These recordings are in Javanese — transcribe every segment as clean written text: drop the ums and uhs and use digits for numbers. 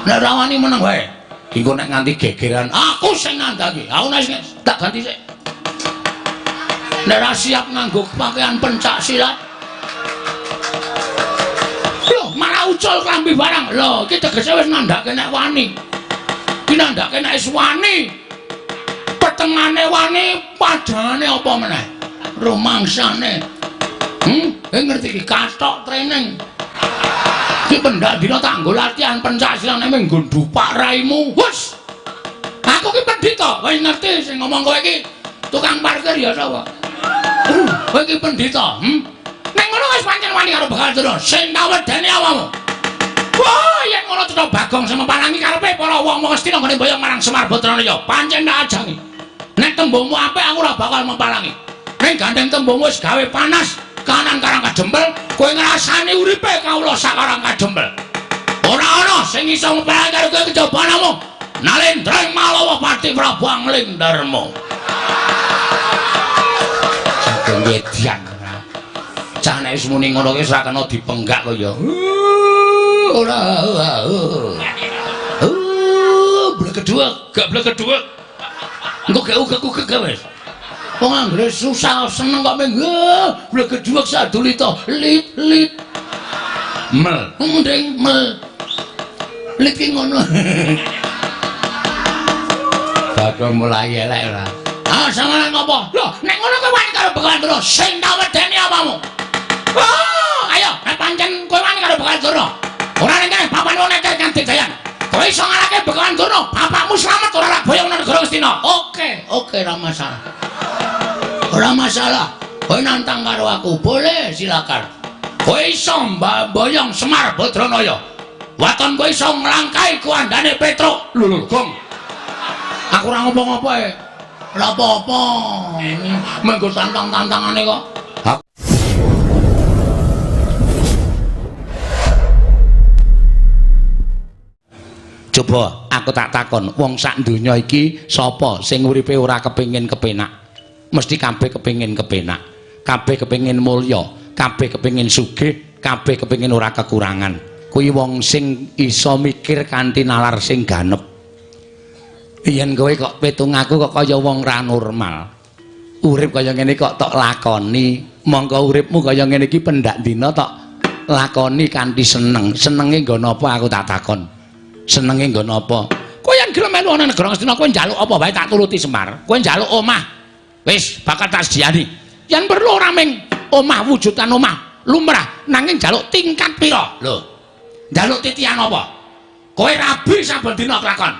Nek ora wani meneng wae. Engko nek nganti gegeran aku sing nandhangi. Aku nek tak ganti sik. Nek ora siap nganggo pakaian pencak silat. Lho, malah ucul klambi barang. Lho, iki tegese wis nandhake nek wani. Iki nandhake nek wis wani. Petengane wani, padhane apa meneh? Rumangsane. Ngerti iki kathok training. Iki pendak dina tak nggo latihan pencak silat nek nggo dupak raimu. Wes. Aku ki pendhita, wis ngerti sing ngomong kowe iki tukang parkir ya sapa? Kowe iki pendhita, Nek ngono wis pancen wani karo Begawan Durna, sing tak wedeni awakmu. Wah, yen ngono cetha Bagong sing meparangi karepe para wong-wong Astina nggone mboyong marang Semar Badranaya, pancen tak ajangi. Nek tembungmu apik aku ora bakal meparangi. Ning gandeng tembungmu wis gawe panas, kanan karang kajempel, kowe ngrasani uripe kawula sakarang kajempel. Ora ana sing iso meparangi karo kowe kejaba namung Nalendra ing Malawa Pati Prabu Angling Darma. Saking wedian. Cah nek wis muni ngono ki ora kena dipenggak kaya. Ora. Blekedhuwek, gak blekedhuwek. Engko gek ugek-ugek wis. Wong anggere susah seneng kok mung blekedhuwek sadulita lit lit. Mel, mending mel. Lit ki ngono. Bagong mulai elek ora. Ah, sampeyan ngopo? Lho, nek ngono kowe wani karo Begawan Durna, sing tak wedeni apamu? Oh, ayo, nek pancen kowe wani karo Begawan Durna. Ora ning kene papan wong nek kanthi jayan. Kowe iso ngalahke Begawan Durna, bapakmu slamet ora lak boyong nang negara Ngastina. Oke, oke ora masalah. Ora masalah. Kowe nantang karo aku, boleh silakan. Kowe iso mboyong Semar Badranaya. Waton kowe iso nglangkai kuandane Petruk. Lho lho, Gong. Aku ora ngomong apa e. Ora apa-apa. Menggo tantang-tantangane kok. Coba aku tak takon, wong sak donya iki sapa sing uripe ora kepengin kepenak? Mesti kabeh kepengin kepenak. Kabeh kepengin mulya, kabeh kepengin sugih, kabeh kepengin ora kekurangan. Kuwi wong sing iso mikir kanthi nalar sing ganep. Yen kowe kok pitung aku kok kaya wong ra normal. Urip kaya ngene kok tok lakoni, mongko uripmu kaya ngene iki pendak dina tok lakoni kanthi seneng. Senenge nggo napa aku tak takon. Senenge nggo napa? Kowe yen gelem melu ana negara Ngastina kowe njaluk apa wae tak turuti Semar. Kowe njaluk omah. Wis bakal tak sediani. Yen perlu ora ming omah wujudan omah lumrah, nanging njaluk tingkat pira? Lho. Njaluk titian apa? Kowe rabi saben dina kelakon.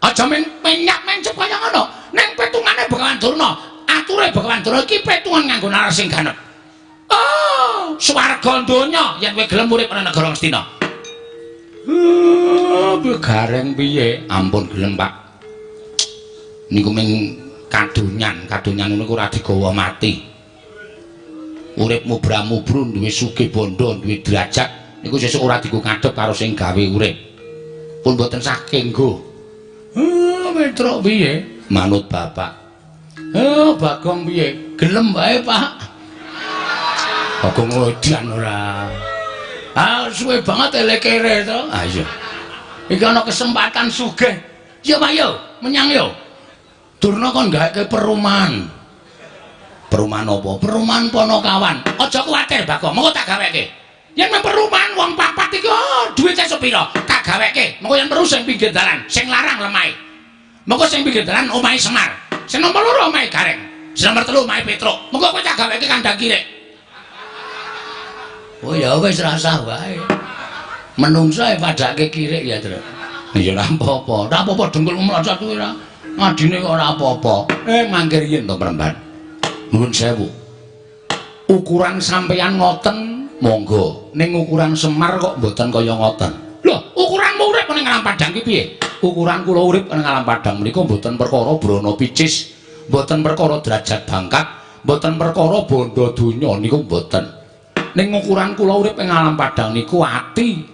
Aja ming menyak mencep kaya ngono. Ning petungane Begawan Durna, ature Begawan Durna iki petungan nganggo nalar sing ganep. Oh, swarga donya yen kowe gelem urip ana negara Ngastina. Gareng piye? Ampun gelem, Pak. Niku ming kadonyan, kadonyan niku ora digawa mati. Urip mubra-mubru duwe sugih bondo, duwe derajat, niku sesuk ora digo ngadep karo sing gawe urip. Pun mboten saking nggo. Petruk piye? Manut bapak. Bagong piye? Gelem wae, Pak. Bagong edan ora. Ah, suwe banget elekere to. Ah iya. Iki ana kesempatan sugih. Yo, Pak yo, menyang yo. Durna kon gaweke perumahan. Perumahan apa? Perumahan Ponokawan. Aja kuwatir, Bagong, mengko tak gaweke. Yen mung perumahan wong papat iki, oh, duwite sepira? Tak gaweke. Mengko yen perlu sing pinggir dalan, sing larang lemahe. Mengko sing pinggir dalan omahe Semar. Sing nomor 2 omahe Gareng. Sing nomor 3 omahe Petruk. Mengko kowe tak gaweke kandang kirik. Oh ya wis rasah wae. Menungso e padake kirik ya, Tru. Ya ora apa-apa. Ora apa-apa dengkul mlocot kuwi ora. Ngadine kok ora apa-apa. Mangkir yen to Premban. Nuwun sewu. Ukuran sampeyan ngoten monggo. Ning ukuran Semar kok mboten kaya ngoten. Lho, ukuranmu urip ning alam padang ki piye? Ukuran kula urip ning alam padang menika mboten perkara brana picis, mboten perkara derajat bangkat, mboten perkara bondo donya niku mboten. Ning ukuran kula urip ing alam padang niku ati.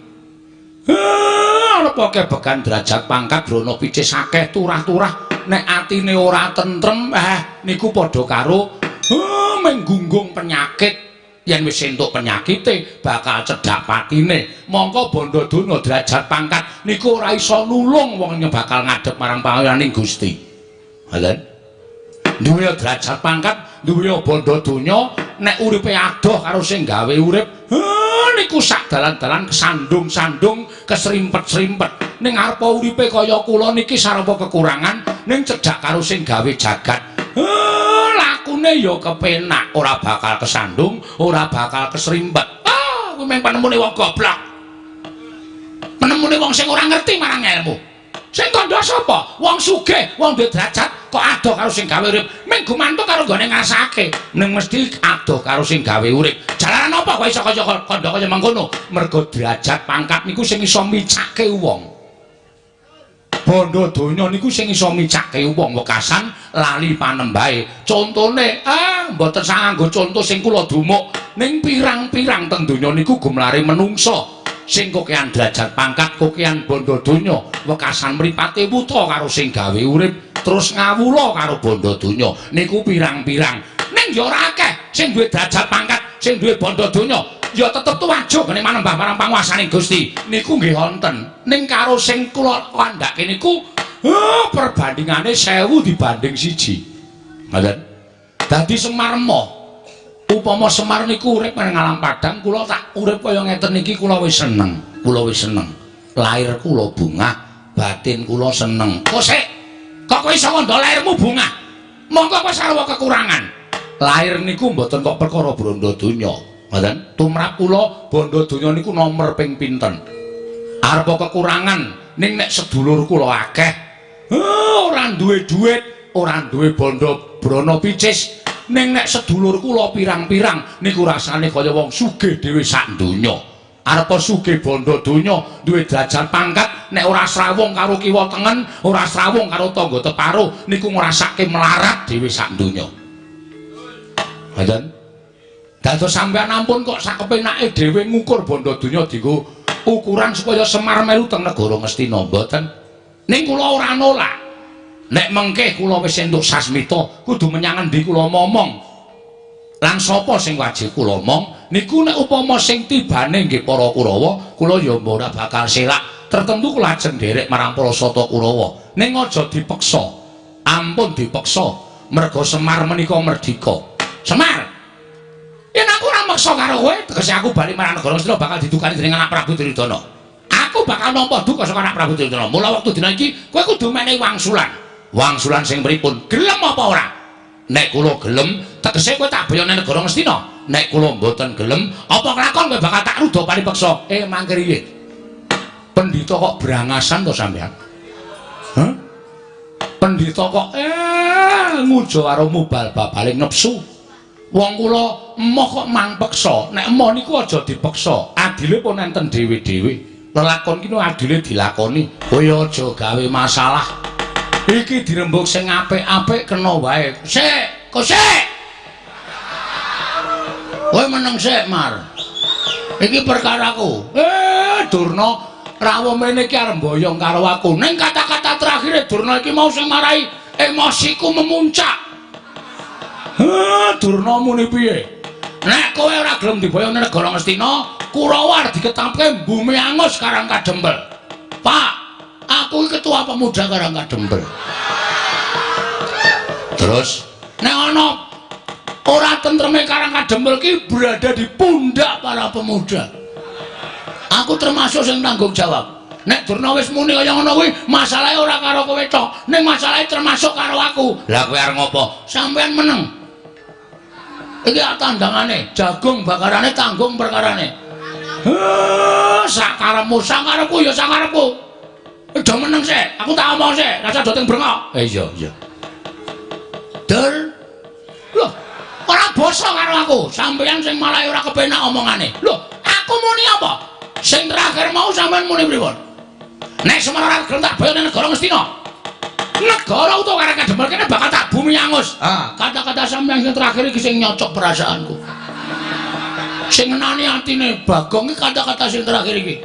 Arep akeh began derajat pangkat brana picis akeh turah-turah nek atine ora tentrem niku padha karo meng gunggung penyakit. Yen wis entuk penyakite bakal cedhak patine. Mongko bondo donya derajat pangkat niku ora iso nulung wong bakal ngadhep marang panganing Gusti. Ngoten. Duwe derajat pangkat, duwe bondo donya, nek uripe adoh karo sing gawe urip, niku sak dalan-dalan kesandung-sandung, kesrimpet-srimpet. Ning arepa uripe kaya kula niki sarwa kekurangan, ning cedhak karo sing gawe jagat. Lakune ya kepenak, ora bakal kesandung, ora bakal kesrimpet. Ah, kuwi mung penemune wong goblok. Penemune wong sing ora ngerti marang ilmu. Sing kandha sapa? Wong sugih, wong duwe derajat kok adoh karo sing gawe urip. Mung gumantung karo nggone ngrasake. Ning mesti adoh karo sing gawe urip. Jalaran apa kok iso kaya kandha kaya mengkono? Mergo derajat pangkat niku sing iso micake wong. Bondo donya niku sing iso micake wong wekasan lali panembahe. Contone, mboten sang nganggo conto sing kula dumuk, ning pirang-pirang teng donya niku gumlare menungsa sing kokean derajat pangkat, kokean bondo donya, wekasan mripate wuta karo sing gawe urip, terus ngawula karo bondo donya. Niku pirang-pirang. Ning ya ora akeh sing duwe derajat pangkat, sing duwe bondo donya, ya tetep tuwajuh gene manembah marang panguwasaning Gusti. Niku nggih wonten. Ning karo sing kula kandhake niku perbandingane 1000 dibanding 1. Ngoten. Dadi Semar emoh. Upama Semar niku urip nang alam padang, kula tak urip kaya ngeten niki kula wis seneng. Kula wis seneng. Lahir kula bungah, batin kula seneng. Kok sik? Kok kowe iso ngandha lahirmu bungah? Monggo kowe sarwa kekurangan. Lahir niku mboten kok perkara bondo donya. Ngoten. Tumrap kula bondo donya niku nomer ping pinten. Arepa kekurangan ning nek sedulur kula akeh, ora duwe dhuwit, ora duwe bondo brana picis, ning nek sedulur kula pirang-pirang niku rasane kaya wong sugih dhewe sak donya. Arepa sugih bondo donya, duwe derajat pangkat, nek ora srawung karo kiwa tengen, ora srawung karo tangga teparo, niku ngrasake melarat dhewe sak donya. Ngoten. Dados sampeyan ampun kok sakepenake dhewe ngukur bondo donya dienggo ukuran supaya Semar melu teng negara Ngastina, mboten. Ning kula ora nolak. Nek mengke kula wis entuk sasmita, kudu menyang endi kula momong. Lan sapa sing wajib kula omong niku nek upama sing tibane nggih para Kurawa, kula ya ora bakal selak. Tertentu kula ajeng nderek marang para Sata Kurawa. Ning aja dipeksa. Ampun dipeksa. Merga Semar menika merdika. Semar. Yen aku ora meksa karo kowe, tegese aku bali marang negara Ngastina bakal didukani dening anak Prabu Duryudana. Aku bakal nampa duka saka anak Prabu Duryudana. Mula wektu dina iki kowe kudu menehi wangsulan. Wangsulan sing pripun? Gelem apa ora? Nek kula gelem, tegese kowe tak boyone negara Ngastina. Nek kula mboten gelem, apa kelakon kowe bakal tak ruda paripeksa? Mangke riye? Pendhita kok brangasan to sampean? Hah? Pendhita kok ngujo karo mubal babaling nepsu. Wong kula emoh kok mang peksa. Nek emoh niku aja dipeksa. Adile pun enten dhewe-dhewe. Lelakon ki adile dilakoni. Kowe aja gawe masalah. Iki dirembug sing apik-apik kena wae. Sik, kok sik. Kowe meneng sik, Mar. Iki perkaraku. Durna rawuh mrene iki arep mboyong karo aku. Ning kata-kata terakhir Durna iki mau sing marai emosiku memuncak. Durna muni piye? Nek kowe ora gelem diboyong nang negara Ngastina, Kurawa arep diketapke bumi angus Karang Kadempel. Pak, aku iki ketua pemuda Karang Kadempel. Terus nek ana ora tentreme Karang Kadempel ki berada di pundak para pemuda. Aku termasuk sing tanggung jawab. Nek Durna wis muni kaya ngono kuwi, masalahe ora karo kowe tok, ning masalahe termasuk karo aku. Lah kowe arep ngopo? Sampeyan meneng. Iki tandangane, jagung bakarane tanggung perkarane. Heh, sakarepmu, sakarepku ya sakarepku. Aja meneng sik, aku tak omong sik, rasa do teng brengok. Iya, iya. Dur. Loh, ora basa karo aku. Sampeyan sing malah ora kepenak omongane. Loh, aku muni apa? Sing terakhir mau sampeyan muni pripun? Nek Semar ora gelem tak boyone negara Ngastina. Negara utawa Karang Kadempel kene bakal tak bumi angus. Ah, kata-kata sampeyan sing terakhir iki sing nyocok perasaanku. Sing ngenani atine Bagong iki kata-kata sing terakhir iki.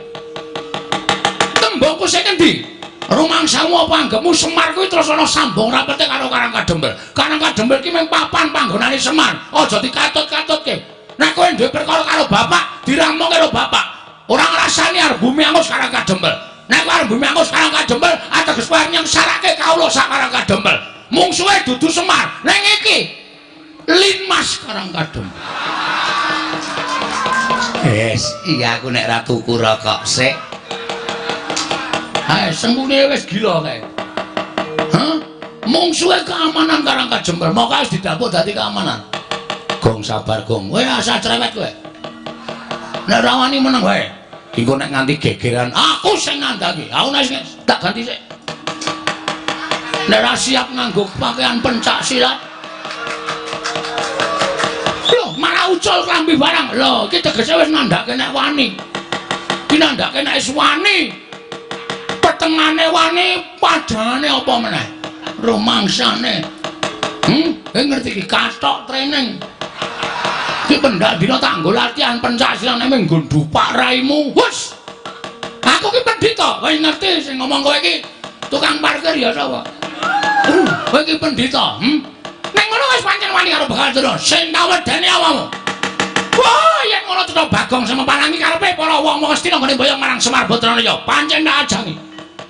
Tembungku sing endi? Rumangsamu apa anggepmu Semar kuwi terus ana sambung rapete karo Karang Kadempel. Karang Kadempel ki mung papan panggonane Semar. Aja dikatut-katutke. Nek kowe duwe perkara karo bapak, diramung karo bapak. Ora ngrasani arep bumi angus Karang Kadempel. Nek kowe arep bumi angus Karang Kadempel, ateges kowe nyengsarake kawula sak Karang Kadempel. Mungsuhe dudu Semar, ning iki Linmas Karang Kadempel. Wes, iya aku nek ra tuku rokok sik. Hae, sengkune wis gila kae. Hah? Mungsuhe keamanan Karang Kadempel, moko wis didapuk dadi keamanan. Gong sabar, Gong. Kowe asal cerewet kowe. Nek ra wani meneng wae. Engko nek nganti gegeran, aku sing nandhangi. Aku nek tak ganti sik. Nek ra siap nganggo pakaian pencak silat. Loh, malah ucul klambi barang. Lho, iki tegese wis nandhake nek wani. Iki nandhake nek wis wani. Petengane wani, padane apa meneh? Rumangsane. Kowe ngerti iki kathok training. Iki pendak dina tak nggo latihan pencak silat nek nggo dupak raimu. Hus. Aku ki pendhita, wis ngerti sing ngomong kowe iki tukang parkir ya sapa? Kowe iki pendhita, Nek ngono wis pancen wani karo Begawan Durna, sing tak wedeni awakmu. Wah, yen ngono cetha Bagong sing meparangi karepe para wong-wong Astina nggone mboyong marang Semar Badranaya, pancen tak ajangi.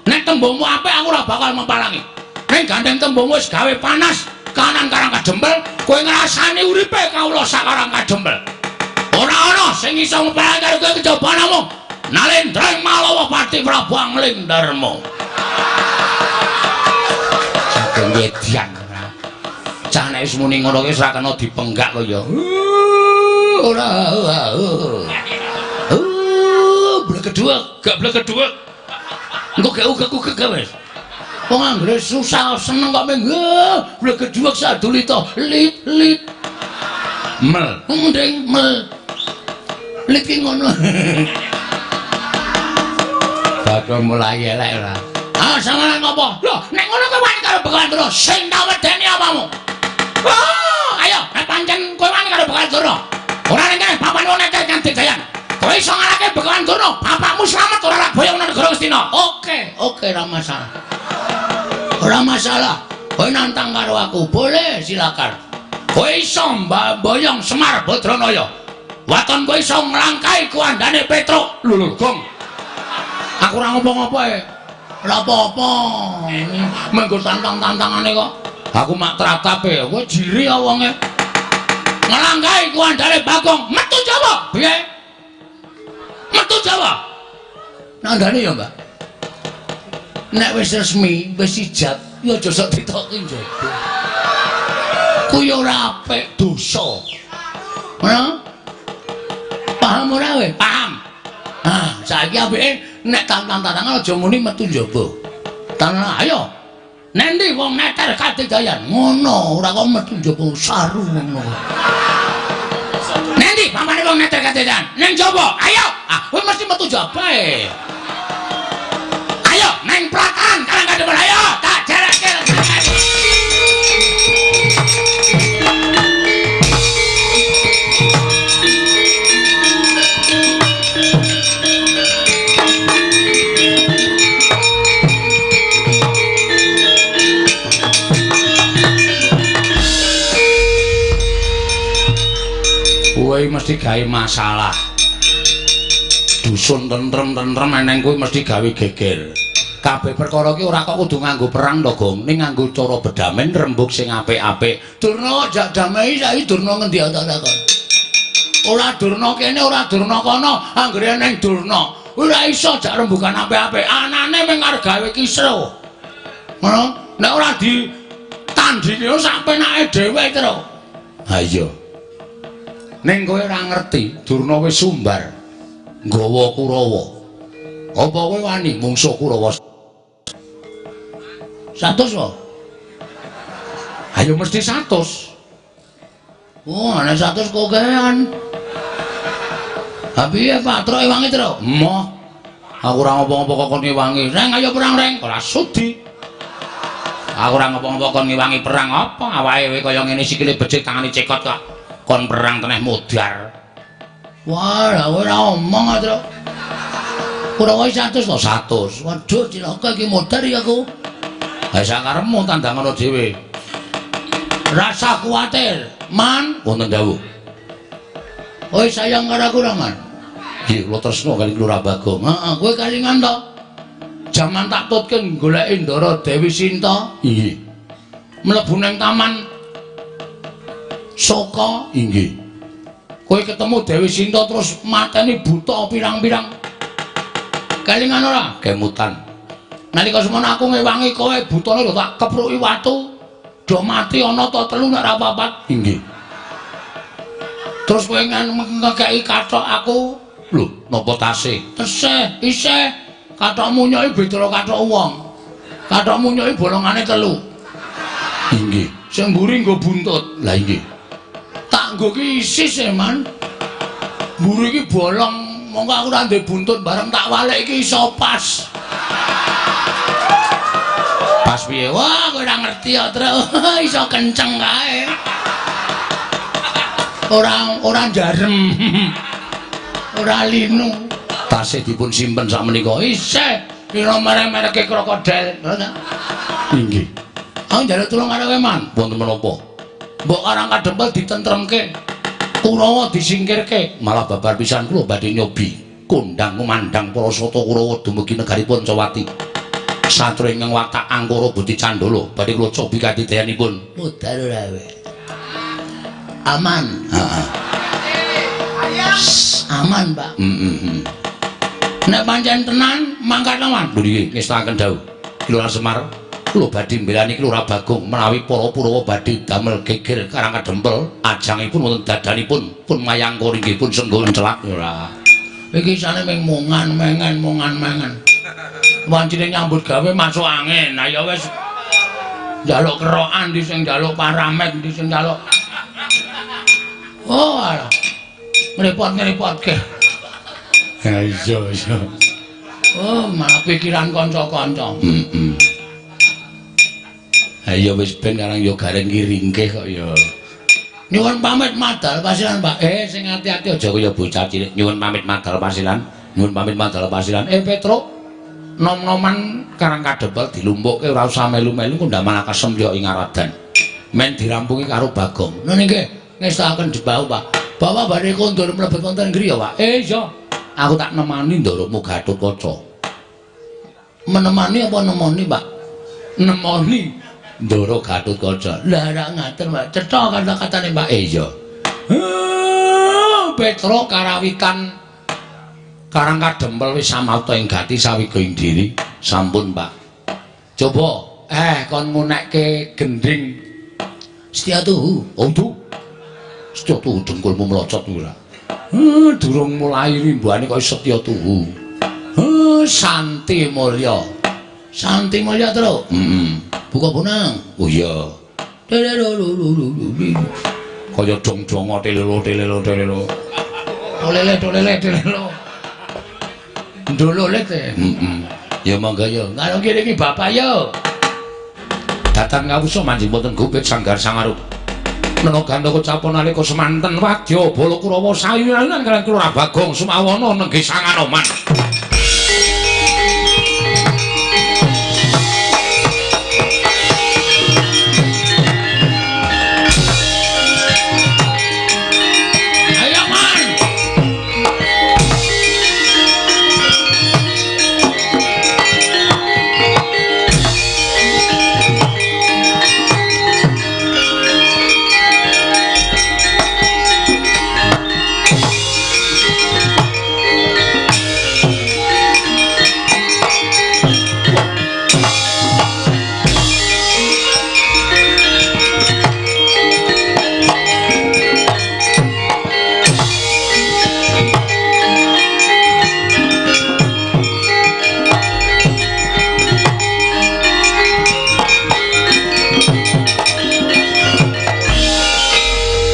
Nek tembungmu apik aku ora bakal memparangi. Ning gandeng tembungmu wis gawe panas kanan Karang Kadempel, kowe ngrasani uripe kawula sak Karang Kadempel. Ora ana sing iso meparangi karo kowe kejaba namung Nalendra ing Malawa Pati Prabu Angling Darma. Saking wedian ora. Cah nek wis muni ngono ki wis ora kena dipenggak kok ya. Ora. Blekedhuwek, gak blekedhuwek. Engko gak ugek-ugek wis. Wong anggere susah seneng kok mung blekedhuwek sadulita lit lit. Mel, mending mel. Lit ki ngono. Bagong mulai elek ora. Ah, sampeyan ngopo? Lho, nek ngono kowe wani karo Begawan Durna, sing tak wedeni apamu? Wah, ayo, nek pancen kowe wani karo Begawan Durna. Ora ning kene papan wong nek kanthi dayan. Kowe iso ngalahke Begawan Durna, bapakmu slamet ora lak boyong nang negara Ngastina. Oke, oke, ora masalah. Ora masalah. Kowe nantang karo aku, boleh silakan. Kowe iso mboyong Semar Badranaya. Waton kowe iso nglangkai kuandane Petruk. Lho lho, Gong. Aku ora ngopo-ngopo e. Ora apa-apa. Menggo tantang-tantangane kok. Aku mak tratape, kowe jiri ya wonge. Nglangkai kuandane Bagong, metu Jawa. Piye? Metu Jawa. Nandane ya, Mbak. Nek wis resmi, wis ijab, ya aja sok ditoki njaba. Kuwi ora apik, dosa. Ora? Paham ora kowe? Paham. Ah, saiki apike nek tantang-tantangan aja muni metu njaba. Tanah ayo. Nendi wong neter kadidayan? Ngono, ora kok metu njaba saru ngono. Nendi pamane wong neter kadidayan? Ning njaba. Ayo. Ah, kowe mesti metu njaba e. Ayo neng pratan Karang Kadempel ayo tak jarake. Kowe mesti gawe masalah. Dusun tentrem-tentrem eneng kowe mesti gawe geger. Kabeh perkara ki ora kok kudu nganggo perang to, Gong. Ning nganggo cara bedamen rembug sing apik-apik. Durna jak damai saiki Durna ngendi tak takon. Ora Durna kene, ora Durna kono, anggere eneng Durna. Ora iso jak rembugan apik-apik. Anane mung arep gawe kisruh. Ngono? Nek ora ditandingi sak penake dhewe terus. Ha iya. Ning kowe ora ngerti, Durna wis sumbar nggawa Kurawa. Apa kowe wani mungsuh Kurawa? 100 kok. Ayo mesti 100. Oh, ana 100 kokean. Ha piye Pak Truk ewangi Truk? Emoh. Aku ora ngopo-ngopo kok kon ngewangi. Reng ayo perang Reng. Ora sudi. Aku ora ngopo-ngopo kon ngewangi perang apa? Awake kaya ngene sikile becik tangane cekot kok. Kon perang teneh modar. Wah, lah ora omong Truk. Kurawa 100 to 100. Waduh, cilaka iki modar ya aku. Ha sakarepmu tandang ngono dhewe. Rasa kuwatir, Man, wonten dawuh. Kowe sayang karo aku ora, Man? Nggih, kula tresna kali Lurah Bagong. Heeh, kowe kalingan to? Jaman tak tutke goleki Ndara Dewi Sinta. Inggih. Mlebu nang taman Soka. Inggih. Kowe ketemu Dewi Sinta terus mateni buta pirang-pirang. Kelingan ora? Kemutan. Nalika semono aku ngewangi kowe butane lho tak kepruki watu. Do mati ana ta telu nek ora papat. Inggih. Terus kowe ngekeki kathok aku. Lho, napa tasih? Tesih, isih. Kathok munyoki beda kathok wong. Kathok munyoki bolongane telu. Inggih. Sing mburi nggo buntut. Lah inggih. Tak nggo ki isis e, Man. Mburi iki bolong, mongko aku ora ndek buntut bareng tak walik iki iso pas. Pas piye? Wah, kowe ora ngerti ya, Truk. Iso kenceng kae. Ora njarem. Ora linu. Tasih dipun simpen sak menika. Isih pira merek-mereke krokodil. Inggih. Aku njaluk tulung karo kowe, Man. Wonten menapa? Mbok Karang Kadempel ditentremke. Kurawa disingkirke. Malah babar pisan kula badhe nyobi kondang kumandhang para sata Kurawa dumugi negari Pancawati. Satria ingkang watak angkara budi candala badhe kula cobi kadidayanipun. Mudhar ora kowe. Aman. Heeh. Aman, Pak. Heeh. Nek pancen tenan mangkat lawan. Lho nggih, ngestakaken dawuh. Lurah Semar, kula badhe mbelani Lurah Bagong menawi para Purawa badhe damel geger Karang Kadempel, ajangipun wonten dadanipun pun mayangkara inggih pun senggo celak ora. Iki isane ming mongan mengen mongan mengen. Wancine nyambut gawe masuk angin. Nah ya wis njaluk kerokan ndi sing njaluk paramet ndi sing njaluk. Oh alah. Ngrepot-ngrepotke. Ha iya iya. Oh, malah pikiran kanca-kanca. Heeh. Ha iya wis ben karang ya gareng ki ringkih kok ya. Nyuwun pamit madal pasilan, Pak. Sing ati-ati aja kaya bocah cilik. Nyuwun pamit madal pasilan. Nyuwun pamit madal pasilan. Petruk, nom-noman Karang Kadempel dilumpukke ora usah melu-melu kok ndak malah kasembyok ing aradan. Men dirampungi karo Bagong. Ngono nggih, ngestakaken jebau, Pak. Bapak badhe kondur mlebet wonten griya, Pak. Iya. Aku tak nemani ndaramu Gatotkaca. Menemani apa nemoni, Pak? Nemoni ndara Gatotkaca. Lah ora ngaten, Pak. Cetha kata-katane, Pak. Iya. Petruk karawitan Karang Kadempel wis samapta ing gati sawiga ing diri. Sampun, Pak. Coba kon ngunekke gendhing Setya Tuhu. Oh, tuh. Setya Tuhu dengkulmu mlocot ora. Durung mulai rimbuane kaya Setya Tuhu. Santi Mulya. Santi Mulya, Truk. Heeh. Buka bonang. Oh iya. Kaya dong-dongo telelo telelo telelo. Tolele tolele telelo. Ndololet e. Heeh. Ya monggo ya. Karo kene iki bapak yo. Datan kawusa manjing wonten gupit sanggar sangarup. Nena gandaka capon nalika semanten wadya bala Kurawa sayunan kaliyan Lurah Bagong Sumawana nenggih sanganoman. Ayo Man.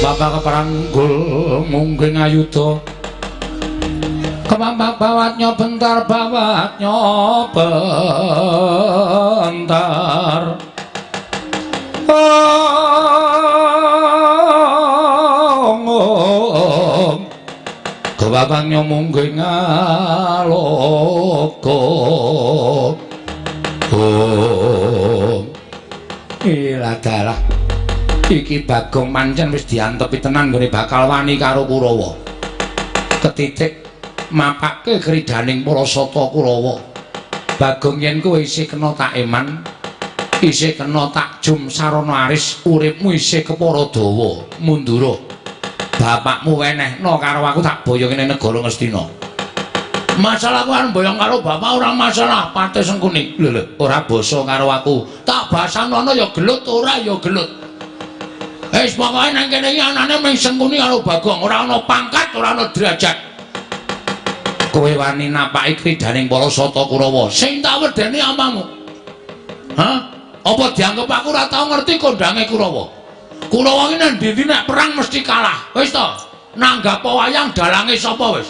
Bapak keparanggul mungging ayuda kemampak bawatnya bentar bawatnya bentar. Ong kebabangnya mungging aloka. Om iladalah iki Bagong mancen wis diantepi tenan nggone bakal wani karo Kurawa. titik mapake kridaning para sata Kurawa. Bagong yen kowe isih kena tak eman, isih kena tak jum sarana aris, uripmu isih kepara dawa. Mundura. Bapakmu wenehno karo aku tak boyong ning negara Ngastina. Masalah aku arep boyong karo bapak ora masalah, Patih Sengkuni. Lho lho, ora basa karo aku. Tak basanono ya gelut, ora ya gelut. Wis pokoke nang kene iki anane mung Sengkuni karo Bagong, ora ana pangkat, ora ana derajat. Kowe wani napaki kridaning para sata Kurawa sing tak wedeni amamu. Hah? Apa dianggep aku ora tau ngerti kondange Kurawa? Kurawa iki nang ndi-ndi nek perang mesti kalah. Wis to, nanggap wayang dalange sapa wis?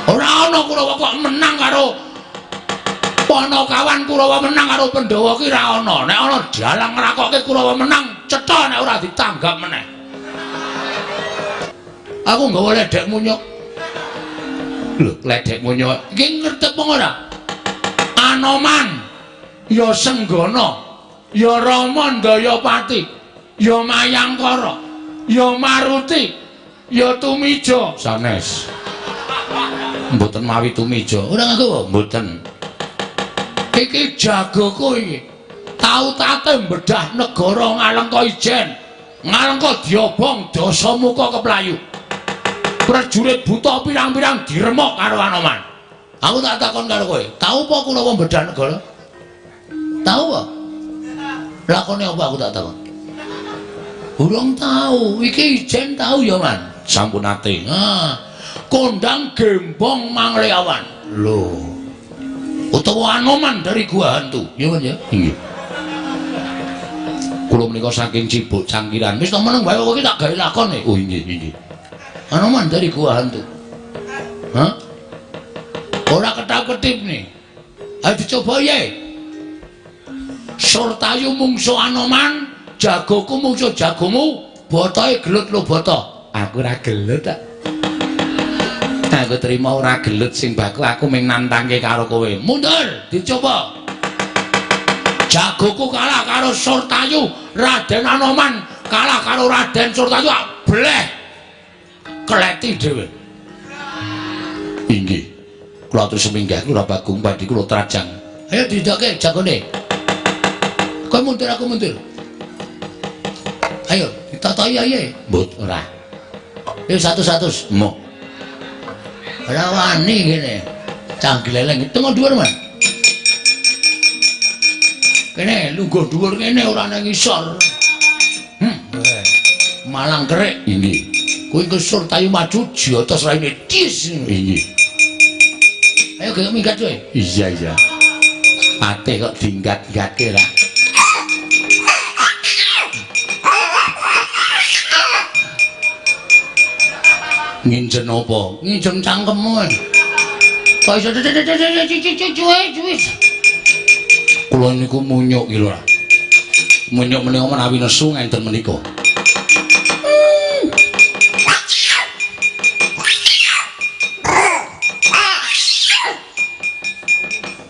Ora ana Kurawa kok menang karo Panakawan, Kurawa menang karo Pandhawa ki ora ana. Nek ana dalang ngrakokke Kurawa menang, cetha nek ora ditanggap meneh. Aku nggawa ledek munyuk. Lho, ledek munyuk iki ngerti apa ora? Anoman, ya Senggana, ya Rama Ndayapati, ya Mayangkara, ya Maruti, ya Tumija. Sanes. Mboten mawi Tumija. Ora nganggo mboten. Iki jagoku iki. Tau tate mbedah negara Ngalengka Ijen. Ngalengka diobong Dasamuka keplayu. Prajurit buta pirang-pirang diremok karo Anoman. Aku tak takon karo kowe, tau apa Kurawa mbedah negara? Tau apa? Lakone apa aku tak takon? Urung tau. Iki Ijen tau ya, Man? Sampun nate. Ah, kondang gembong Mangleawan. Lho. Utawa Anoman dari Gua Hantu. Ya, Man ya? Nggih. Kula menika saking Cibuk Cangkiran. Wis to meneng wae kowe iki tak gawe lakon e. Oh nggih, nggih. Anoman dari Gua Hantu. Hah? Ora ketap-ketip nih. Ayo dicoba ye. Surtayu mungsu Anoman, jagoku mungsu jagomu, botoe gelut lo boto. Aku ora gelut tak. Aku terima ora gelut sing baku, aku mung nantangke karo kowe. Mundur, dicoba. Jagoku kalah karo Surtayu, Raden Anoman kalah karo Raden Surtayu, bleh. Kleti dhewe. Inggih. Kula atur seminggah kula Bagong badhe kula trajang. Ayo didoke jagone. Kowe mundur aku mundur. Ayo ditatahi ae. Mbut ora. Ayo 100. Moh. Ora wani kene. Cah gleleng tengok dhuwur, Man. Kene lungguh dhuwur kene ora nang ngisor. Malang kerik. Inggih. Kuwi Surtayu maju jotos raine tis. Inggih. Ayo gek minggat kowe. Iya, iya. Patih kok dinggat-gatke ra. Nginjen apa? Nginjen cangkemmu. Kok iso cuwe. Kula niku munyuk iki lho. Munyuk menika menawi nesu ngenten menika.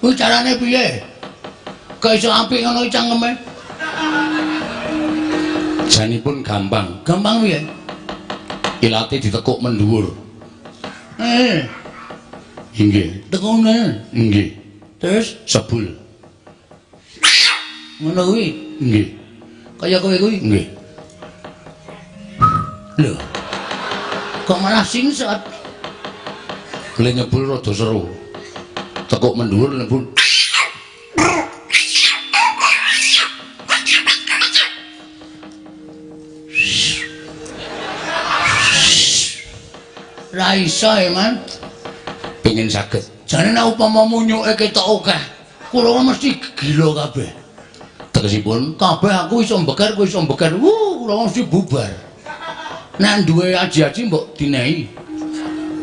Kuwi carane piye? Kok iso apik ngono cangkeme? Janipun gampang. Gampang piye? Ilate ditekuk mendhuwur. Inggih. Tekune. Nggih. Terus sebul. Ngono kuwi. Nggih. Kaya kowe kuwi. Nggih. Lho. Kok malah singsot? Le nyebul rada seru. Tekuk mendhuwur nyebul. Ra iso e, Man. Pengin saged. Jane nek upama munyuke ketok akeh, kula mesti gila kabeh. Tegesipun kabeh aku iso mbeker, kowe iso mbeker. Wuh, kula mesti bubar. Nek duwe aji-aji mbok dinehi.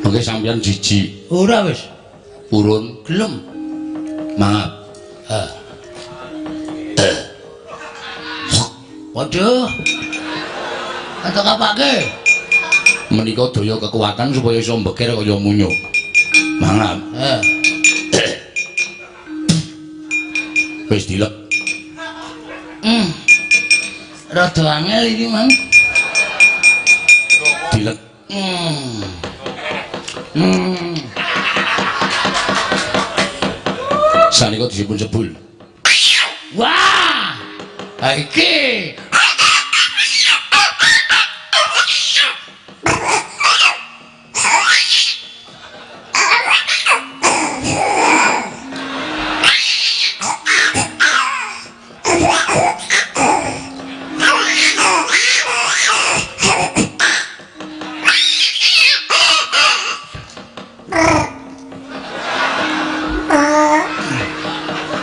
Mengke sampeyan jijik. Ora wis. Purun gelem. Maaf. Ha. Waduh. Entuk apake? Menika daya kekuatan supaya iso mbeker kaya munyuk. Mangap. Wis dilek. Rada angel iki, Mang. Dilek. Sanika disipun jebul. Wah! Ha iki.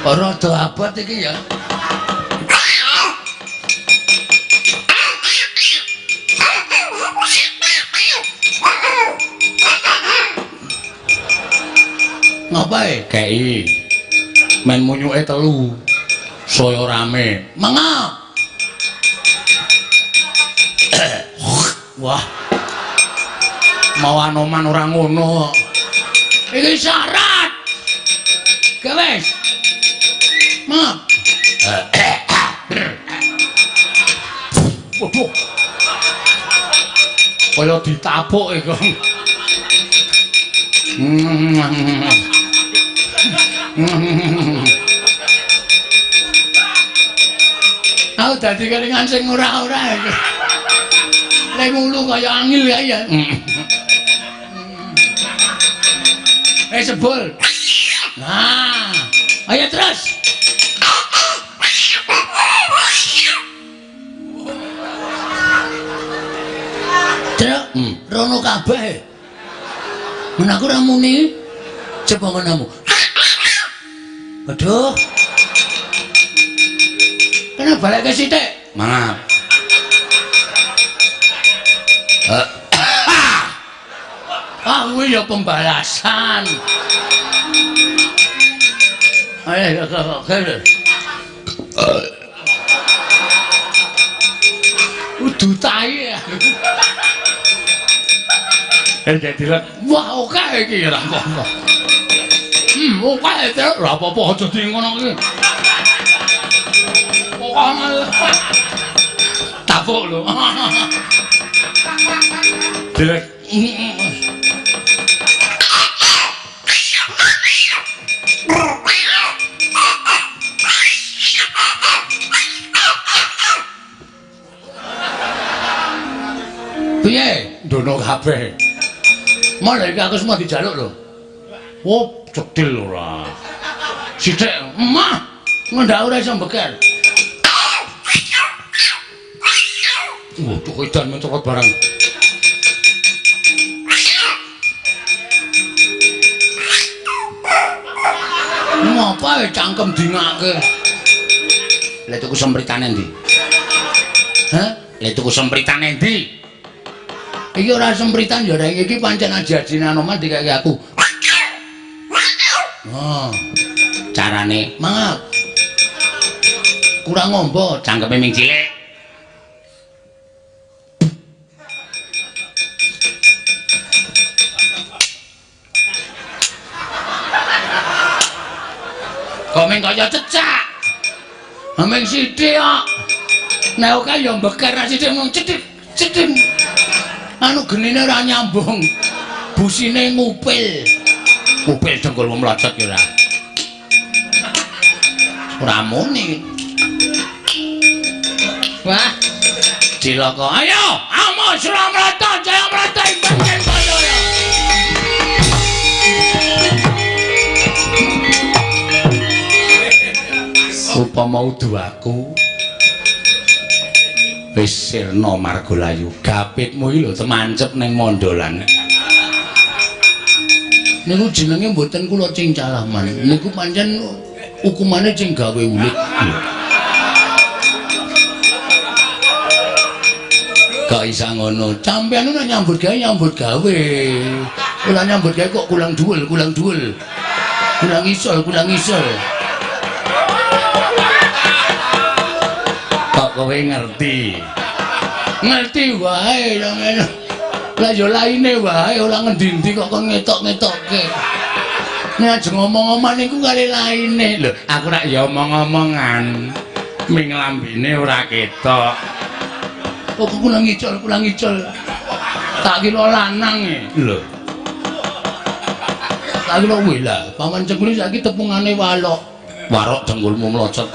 Rada abot iki ya. Ngapae? Kei. Men munyuke telu. Saya rame. Mangap. Wah. Mau Anoman ora ngono. Iki syarat. Gawe. Maaf. Waduh. Kaya ditapuk iku. Aku dadi kelingan sing ora-ora iki. Lek ngulu kaya angil ya ya. Sebul. Nah, ayo terus. Truk, rono kabeh. Men aku ora muni. Coba ngonomu. Waduh. Kena balik ke sithik. Maaf. Ah, kuwi ya pembalasan. Ayo, oke. Udu tae. Jadi wah oke iki ora apa-apa. Oke ora apa-apa aja di ngono iki. Tapuk lho. Dilek. Piye? Ndono kabeh. Malah iki aku semua dijaluk lho. Oh, cedil ora. Sithik, emah. Ngendak ora iso mbeker. Waduh, edan mencorot barang. Ngapa cangkem dingake? Lha tuku sempritane ndi? Hah? Lha tuku sempritane ndi? Iki ora sempritan ya rek, iki pancen aji-ajine Anoman dikeke aku. Oh. Carane mangap. Kurang ngombo, cangkeme ming cilik. Kok ming kaya cecak. Ming sithik kok. Nek oke ya mbeker sithik mung cethik cethik. Anu genine ora nyambung. Busine ngupil. Ngupil dengkulmu mlocot ya ora. Ora muni. Wah. Cilaka. Ayo, amo Sramrata jaya mrata ing pancen kaya. Upama udu aku wis sirna margalayu, gapitmu iki lho temancep ning mondolan. Niku jenenge mboten kula cingcalaman. Niku pancen hukumane sing gawe ulit. Kok isa ngono? Sampeyan nek nyambut gawe nyambut gawe. Ora nyambut gawe kok kulang dhuwul, kulang dhuwul. Kulang isol, kulang isol. Kok kowe ngerti? Ngerti wae sampeyan. Lah ya laine wae ora ngendi-endi kok kon ngetok-ngetokke. Nek aja ngomong-omong niku kali laine. Lho, aku rak ya omong-omongan. Ming lambene ora ketok. Kok kulang icol, kulang icol. Tak kira lanang e. Lho. Tak kira weh lah, Paman Cengkuli saiki tepungane walok. Warok dengkulmu mlocot.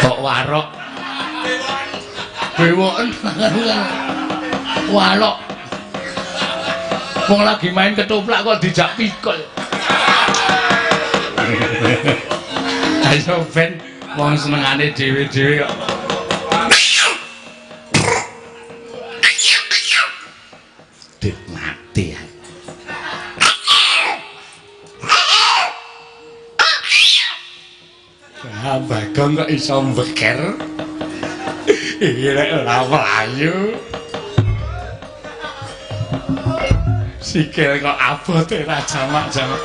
Kok warok? Bewoken walok. Wong lagi main ketoprak kok dijak pikul. Ayo ben wong senengane dhewe-dhewe kok. Dit mati ya. Ah, Bagong kok iso mbeker. Iki rek ora mlayu. Sikil kok abote ra jamak-jamak.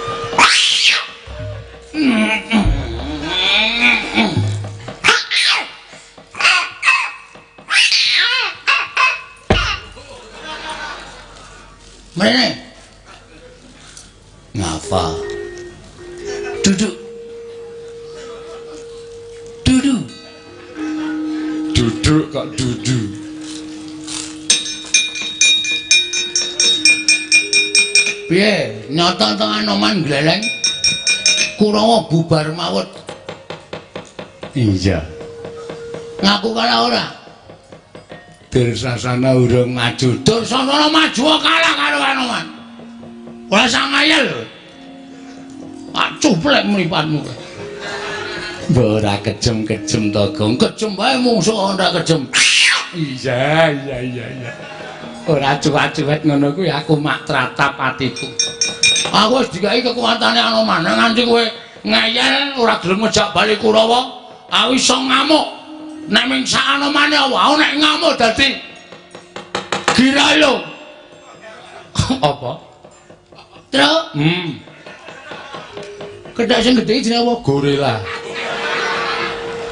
Mrene. Ngapa? Duduk. Duduk. Duduk kok duduk. Piye? Nyata teng Anoman gleleng. Kurawa bubar mawut. Iya. Ngaku kalah ora? Dursasana urung maju. Dursasana maju kalah karo Anoman. Ora sang ngayal lho. Tak cuplek mripatmu. Mbok ora kejem-kejem to, Gong. Kejem wae mungsuh ora kejem. Iya, iya, iya, iya. Ora cuwat-cuwet ngono kuwi aku mak tratap atiku. Aku wis dikai kekuatane Anoman. Nganti kowe ngeyel ora gelem ngejak bali Kurawa, aku iso ngamuk. Nek ming sak Anomane apa? Aku nek ngamuk dadi Giralo. Apa? Truk. Kethek sing gedhe jenenge apa? Gorila.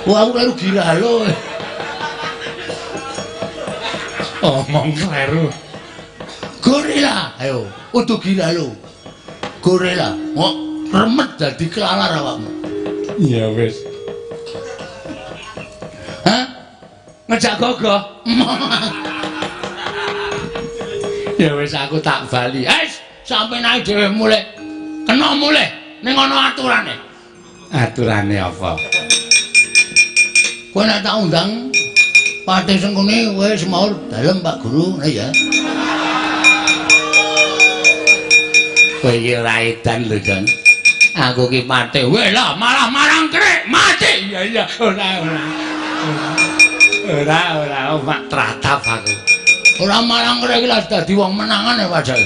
Wah, aku kleru Giralo. Omong kleru. Gorila, ayo, udu Giralo. Gorila, kok remet dadi kelalar awakmu. Ya wis. Hah? Ngejak gogoh. Ya wis aku tak bali. Wis, sampe nae dhewe mulih. Kena mulih ning ana aturane. Aturane apa? Kowe nek tak undang Patih Sengkuni kowe semaur dalem Pak Guru, ngono ya. Kowe iki ora edan lho, Jon. Aku ki patih. Weh lah, malah marang krek, mati. Iya, iya, ora, ora. Ora, ora, mak tratap aku. Ora marang krek iki lah dadi wong menangan ya padahal.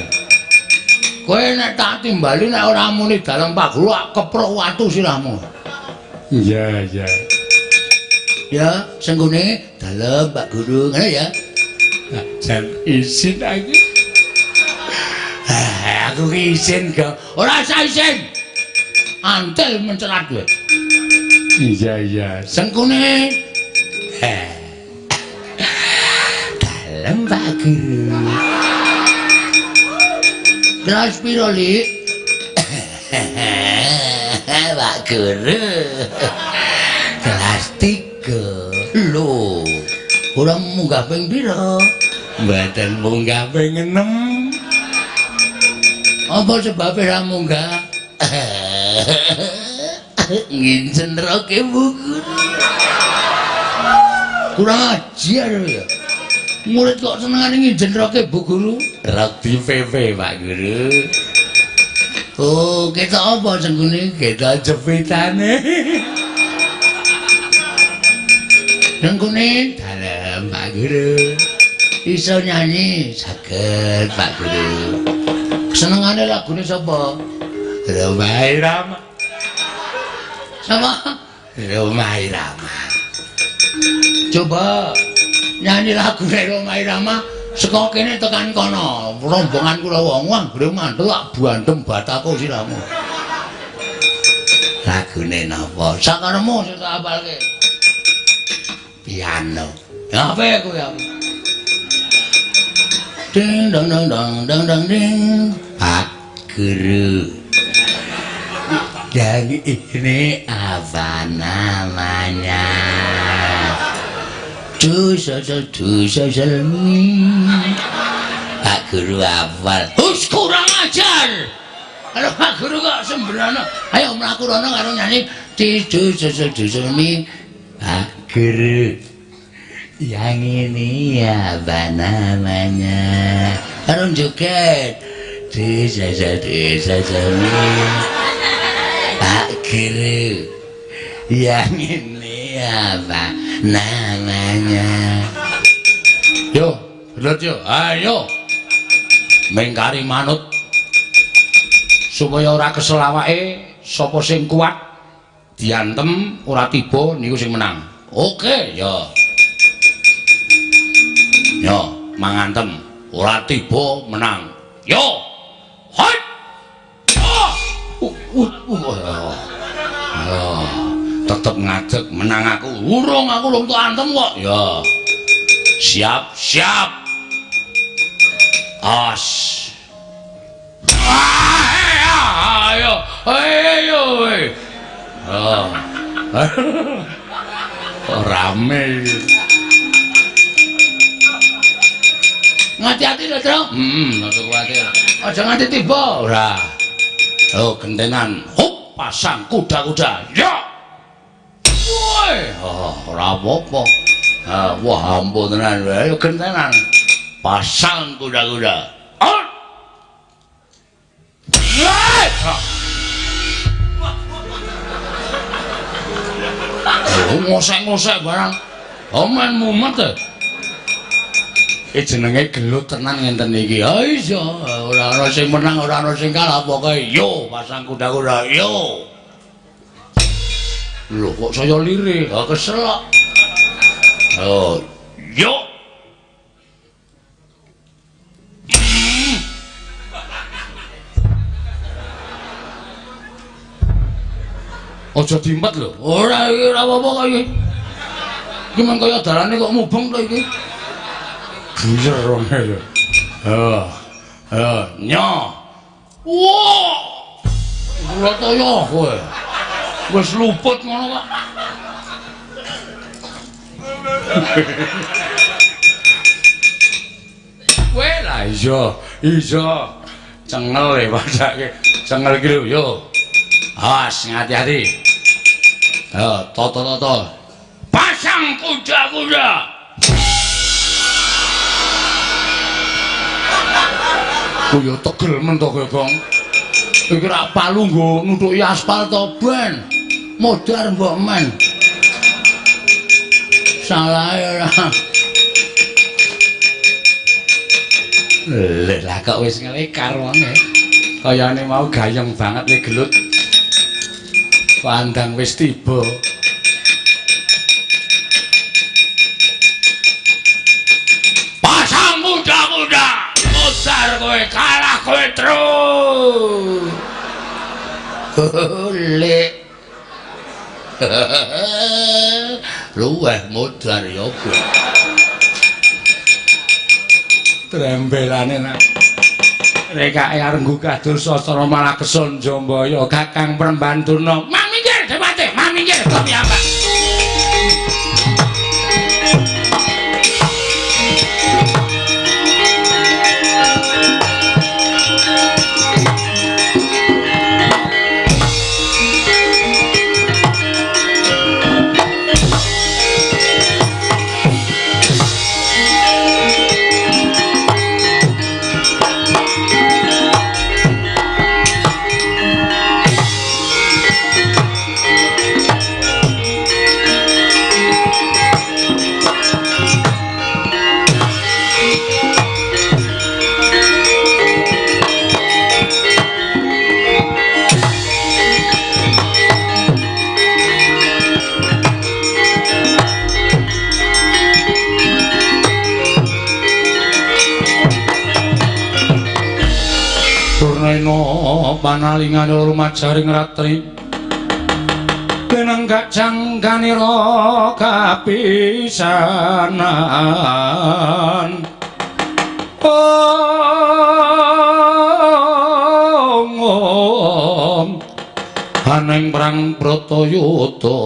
Kowe nek tak timbali nek ora muni dalem Pak Guru, keprok watu sirahmu. Iya, iya. Ya, Sengkuni dalem Pak Guru, ngono ya. Jan izin aku. Aku ki izin, Gong. Ora usah izin. Antel mencelat kowe. Iya, iya. Sengkuni. Dalem Pak Guru. Kelas piro, Lik? Pak Guru. Kelas 3. Lho, ora munggah ping pira? Mboten munggah ping 6. Apa sebabe ra munggah? Ngincen roke Bu Guru. Kurang ajar ya. Murid kok senengane ngincen roke Bu Guru? Rok di PP Pak Guru. Oh, ketok apa Sengkuni? Ketok jepitane. Sengkuni dalem Pak Guru. Iso nyanyi? Saged Pak Guru. Senengane lagune sapa? Rhoma Irama. Sapa? Rhoma Irama. Coba nyanyi lagune Rhoma Irama saka kene tekan kono. Rombongan kula wong anggere mantul tak bandem batako siramu. Lagune napa? Sakaremu sing tak apalke. Piano. Apa kowe aku? Ding dong dong dong dong dong ding. Pak Guru. Yang ini apa namanya? Du so so du so so mi. Pak Pak Guru hafal. Hus kurang ajar. Karo Pak Guru kok sembrono. Ayo mlaku rono karo nyanyi tidu susu mi. Pak Guru. Yang ini apa namanya? Karo joget. Desa mi. Pak Guru. Yang ini apa namanya? Yo, gelut yo. Ayo. Mengkari manut supaya ora kesel awake, sapa sing kuat diantem ora tiba niku sing menang. Oke, yo. Yo, mangantem ora tiba menang. Yo. Hoi. Oh. Tetep ngadeg menang aku. Urung aku urung tok antem kok. Ya. Siap, siap. As. Ayo, ayo. Oh. Rame. Ngati-ati lho, Tru. Aja kuwatir. Aja nganti tiba. Ora. Oh, gentenan. Hup, pasang kuda-kuda. Ya. Woi, oh, ora apa-apa. Ah, wah, ampun tenan. Ayo gentenan. Pasang kuda-kuda. On. Oh, ngosek-ngosek barang. Oh, men mumet. Jenenge gelut tenan ngenten iki. Ha iya, ora ana sing menang, ora ana sing kalah, pokoke yo pasang kuda-kuda, yo. Lho kok saya lirih, ha kesel kok. Oh, yo. Aja dimpet lho. Ora iki ora apa-apa kok iki. Iki men kaya dalane kok mubeng to iki. Buyer wong e. Ha. Ha, nyo. Wah. Ora toyo kowe. Wis luput ngono kok. Kowe lah iya, iya. Cengel e padake. Cengel iki lho, yo. Awas, hati-hati. Ha, toto-toto. Pasang kuda-kuda. Ku yo tegel men to kowe, Gong. Iki rak palu nggo nuthuki aspal to, Ben. Modar mbok men. Salah ora. Lha lah kok wis ngelekar wonge. Kayane mau gayeng banget le gelut. Pandang wis tiba. Pasang muda-muda. Modar kowe kalah kowe terus. Lek. Luweh modar ya kowe. Trembelane nak. Rekake arep nggugah Dursasana malah kesun Jambaya Kakang Prembandurna. Mang minggir Dewate, mang minggir kok piyambak. Panalingane rumajaring ratri lenenggak jangganira kapisanan. Om aneng perang Bratayuda.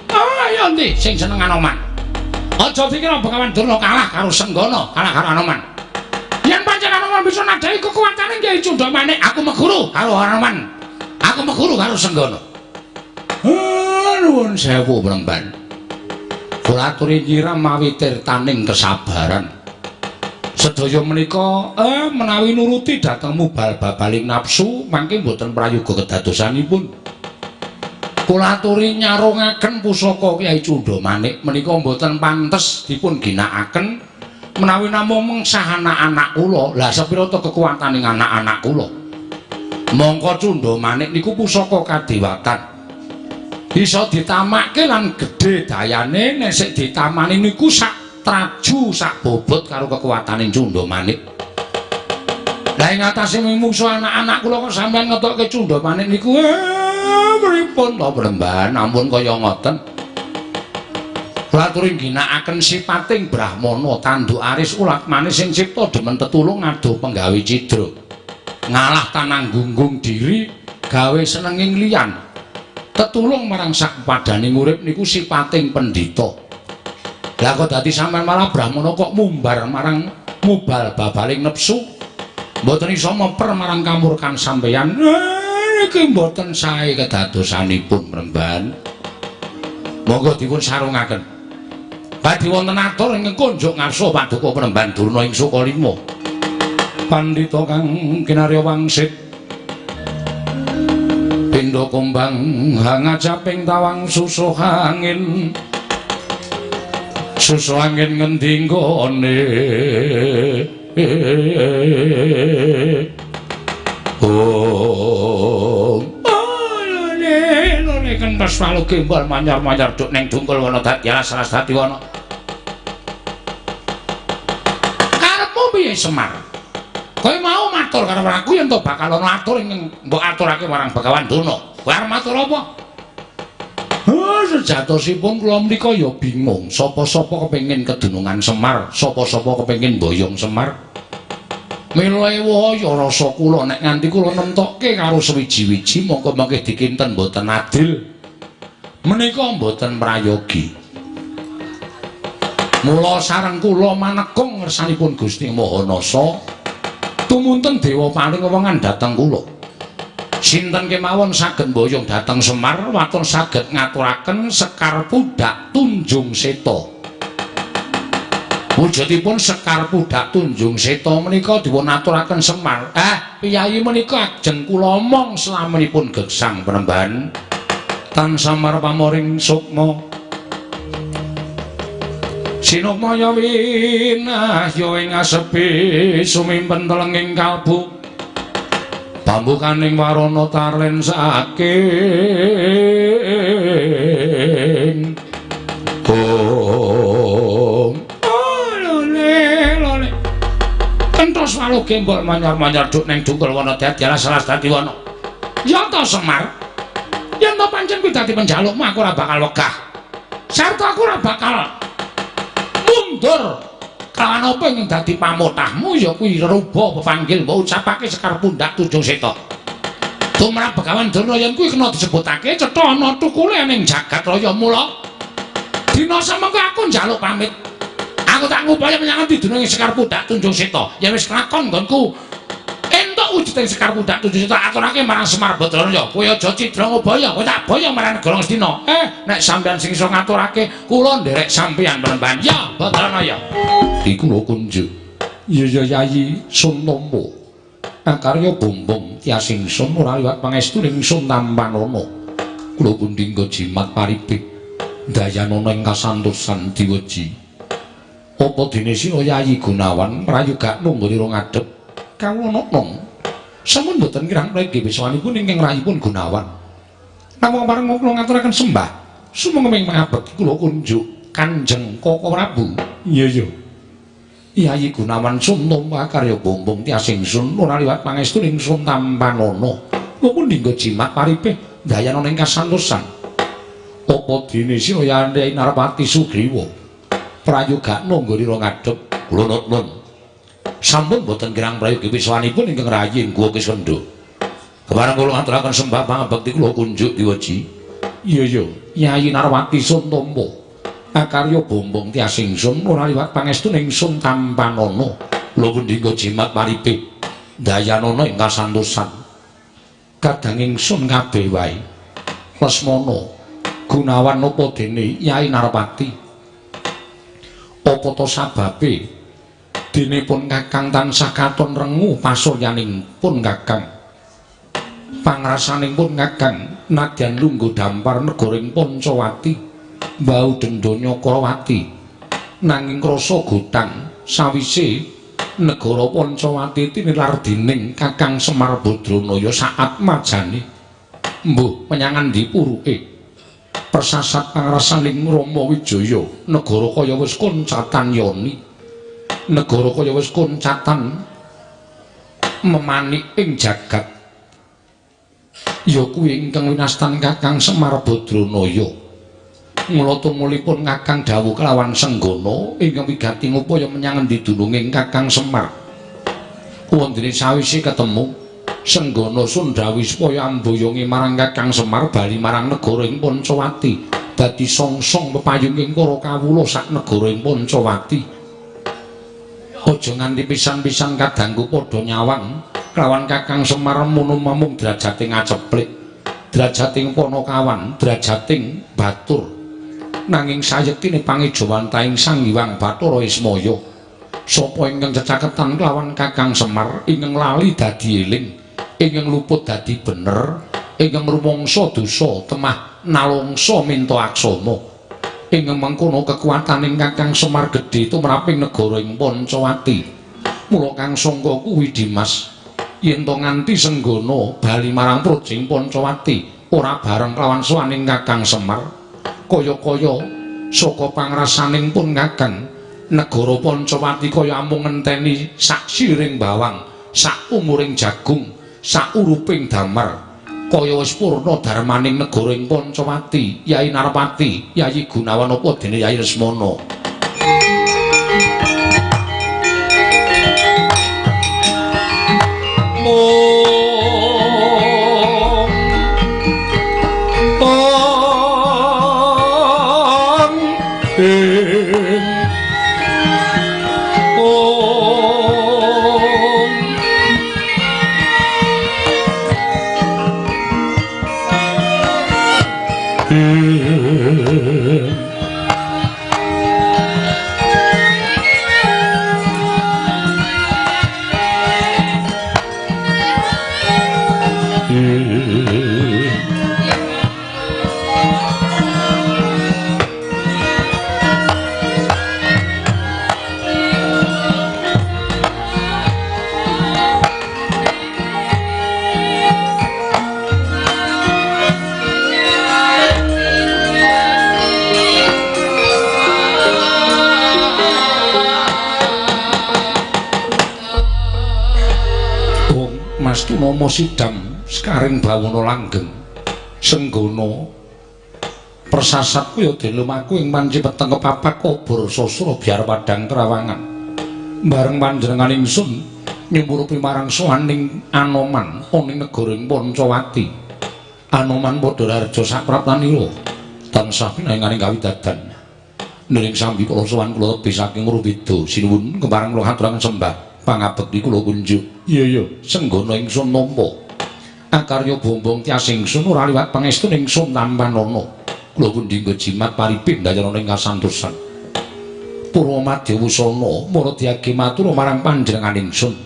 Om ayo ndi sing seneng Anoman? Aja dikira Begawan Durna kalah karo Senggana, kalah karo Anoman. Yen pancen Anoman bisa nadhahi kekuatane Kyai Cundamanik, aku meguru karo Anoman. Aku meguru karo Senggana. Nuwun sewu Bremban. Kula aturi nyiram mawi tirtaning kesabaran. Sedaya menika menawi nuruti dhateng mubal babaling nafsu mangke mboten prayoga kedadosanipun. Kula aturi nyarungaken pusaka Kyai Cundamanik menika mboten pantes dipun ginakaken menawi namung mengsah anak-anak kula. Lah sepira ta kekuwataning anak-anak kula? Mongko Cundamanik niku pusaka kadewatan. Bisa ditamakke lan gedhe dayane nek sik ditamani niku sak traju sak bobot karo kekuwatane Cundamanik. Lah ing atase mungsuh anak-anak kula kok sampeyan ngetokke Cundamanik niku pripun to Bremban, ampun kaya ngoten. Kula aturi ngginakaken sipating brahmana tanduk aris ulat manis sing cipta demen tetulung ado penggawe cidra. Ngalah tanang gunggung diri gawe senenging liyan. Tetulung marang sak padaning urip niku sipating pendhita. Lah kok dadi sampean malah brahmana kok mumbar marang mubal babaling nepsu. Mboten iso meper marang kamurkan sampeyan. Niki mboten sae kedadosanipun Bremban. Monggo dipun sarungaken. Badhe wonten atur ingkang kunjuk ngarsa paduka Bremban Durna ing Sukalima. Pandhita kang kinarya wangsit pindha kumbang hangajaping tawang susuh angin. Susuh angin ngendi nggone? Oh, lone lone kentos walu gembol manyar-manyar duk ning dungkul wana dadi alas dadi wana. Karepmu piye Semar? Kowe mau matur karo aku yen to bakal ana atur ing mbok aturake marang Begawan Durna. Kowe arep matur apa? Sejatosipun kula menika ya bingung, sapa-sapa kepengin kedunungan Semar, sapa-sapa kepengin mboyong Semar. Mila ewaya rasa kula nek nganti kula nemtokke karo sewiji-wiji mongko mangke dikinten mboten adil. Menika mboten prayogi. Mula sareng kula manekung ngersanipun Gusti Maha Nasa, tumunten dewa paring wewengan dhateng kula. Sinten kemawon saged mboyong dhateng Semar waton saged ngaturaken Sekar Pudhak Tunjung Seta. Wujudipun Sekar Pudhak Tunjung Seta menika dipun aturaken Semar. Piyayi menika ajeng kula omong slaminipun gesang Penemban. Tan samar pamoring sukma. Sinukmaya winahya ing asepi sumimpen telenging kalbu. Pambukaning warana tarlen saking. Om. Lole lole. Kentos walu gembol manyar-manyar duk ning dungkul wana dadi alas alas dadi wana. Ya ta Semar. Yen to pancen kuwi dadi penjalukmu aku ora bakal wegah. Sarta aku ora bakal mundur. Kelawan apa ing dadi pamotahmu ya kuwi reruba pepanggil mbok ucapake Sekar Pundhak Tunjung Seta. Tumrap Begawan Durna yen kuwi kena disebutake cetha ana tukule ning jagat raya mula. Dina semengko aku njaluk pamit. Aku tak ngupaya menyang endi dununge Sekar Pundhak Tunjung Seta. Yen wis kelakon nggonku entuk wujuding Sekar Pundhak Tunjung Seta aturake marang Semar Badranaya. Kowe aja cidra ngobaya, kowe tak boyo marang negara Ngastina. Nek sampeyan sing iso ngaturake, kula nderek sampeyan Penemban. Ya, Badranaya. Iku lho kunjuk. Ya ya Yayi Suntomo. Akarya bombong tias ingsun ora liwat pangestu ning ingsun tampanana. Kula kundingga jimat paribik dayanana ing kasantosan diweji. Apa dene sira Yayi Gunawan prayogakno nggone ngadhep kawula nong. Sampun boten kirang pregi wiswanipun ingkang rayipun Gunawan. Namung pareng kula ngaturaken sembah sumangga ing pangabekti kula kunjuk Kanjeng Koko Prabu. Iya iya. Yayi Gunawan Suntomo akarya bombong tias ingsun ora liwat pangestu ingsun tampanana. Kula ndingga jimat paripih dayanana ing kasantosan. Apa dene sira Yayi Narpati Sugriwa prayogakno nggone ngadhep kula nuwun. Sampun boten kirang prayogi wiswanipun ingkang rayi ing Guwa Kiswendha. Kepareng kula ngaturaken sembah pangabekti kula kunjuk diweji. Iya iya, Yayi Narwati Suntomo. Akarya bombong tias ingsun ora liwat pangestune ingsun tampanana. Lho pundi jimat paripe dayanana ing kasantosan. Kadang ingsun kabeh wae. Lesmana Gunawan napa dene Yai Narpati? Apa ta sababe dene pun Kakang tansah katon rengu pasuryaning pun Kakang? Pangrasaning pun Kakang nadyan lungguh dampar negaring Pancawati, mbau dendha Nyakrawati. Nanging rasa gotang sawise negara Pancawati tinilar dening Kakang Semar Badranaya saatmajane. Mbuh menyang endi puruke? Persasat pangrasaning Rama Wijaya, negara kaya wis koncatan yoni, negara kaya wis koncatan memanik ing jagat. Ya kuwi ingkang winastan Kakang Semar Badranaya. Mula tumulipun Kakang dawuh kelawan Senggana ingkang wigati ngupaya menyang endi dununging Kakang Semar. Wondene sawise ketemu Senggana sundhawi supaya amboyongi marang Kakang Semar bali marang negara ing Pancawati, dadi songsong pepayunging para kawula sak negara ing Pancawati. Aja nganti pisan-pisan kadangku padha nyawang kelawan Kakang Semar mono mamung drajating aceplik, drajating panakawan, drajating batur. Nanging sayektine pangejawantahing Sang Hyang Bathara Ismaya, sapa ingkang cecaketan kelawan Kakang Semar ingkang lali dadi eling, ingkang luput dadi bener, ingkang rumangsa dosa temah nalungsa minta aksama. Ingkang mengkono kekuataning Kakang Semar gedhe tumraping negara ing Pancawati. Mula kang sangka kuwi Dimas, yen to nganti Senggana bali marang projing Pancawati ora bareng kelawan sowaning Kakang Semar, kaya-kaya saka pangrasaning pun Kakang negara Pancawati kaya amung ngenteni sak siring bawang, sak umuring jagung, sak uruping damar. Kaya wis purna darmaning negara ing Pancawati, Yai Narpati, Yai Gunawan apa dene Yai Lesmana. Nama sidam sekaring bawana langgeng Senggana persasat kuwi dene lumaku ing panci peteng kepapak obor sasra biar padang terawangan bareng panjenengan ingsun nyumurupi marang sowaning Anoman ana ing negara ing Pancawati. Anoman padha raharja sapraptanira tansah pinanganing kawidadan niring sambi kula sowan kula tebih saking Urwida sinuwun kepareng kula aturaken sembah pangabekti kula kunjuk. Iya iya Senggana ingsun nampa akarya bombong tias ingsun ora liwat pangestune ingsun tampanana. Kula pundi nggo jimat paripin dayanana ing kasantosan. Purwa madya wusana mara diage matur marang panjenengan ingsun.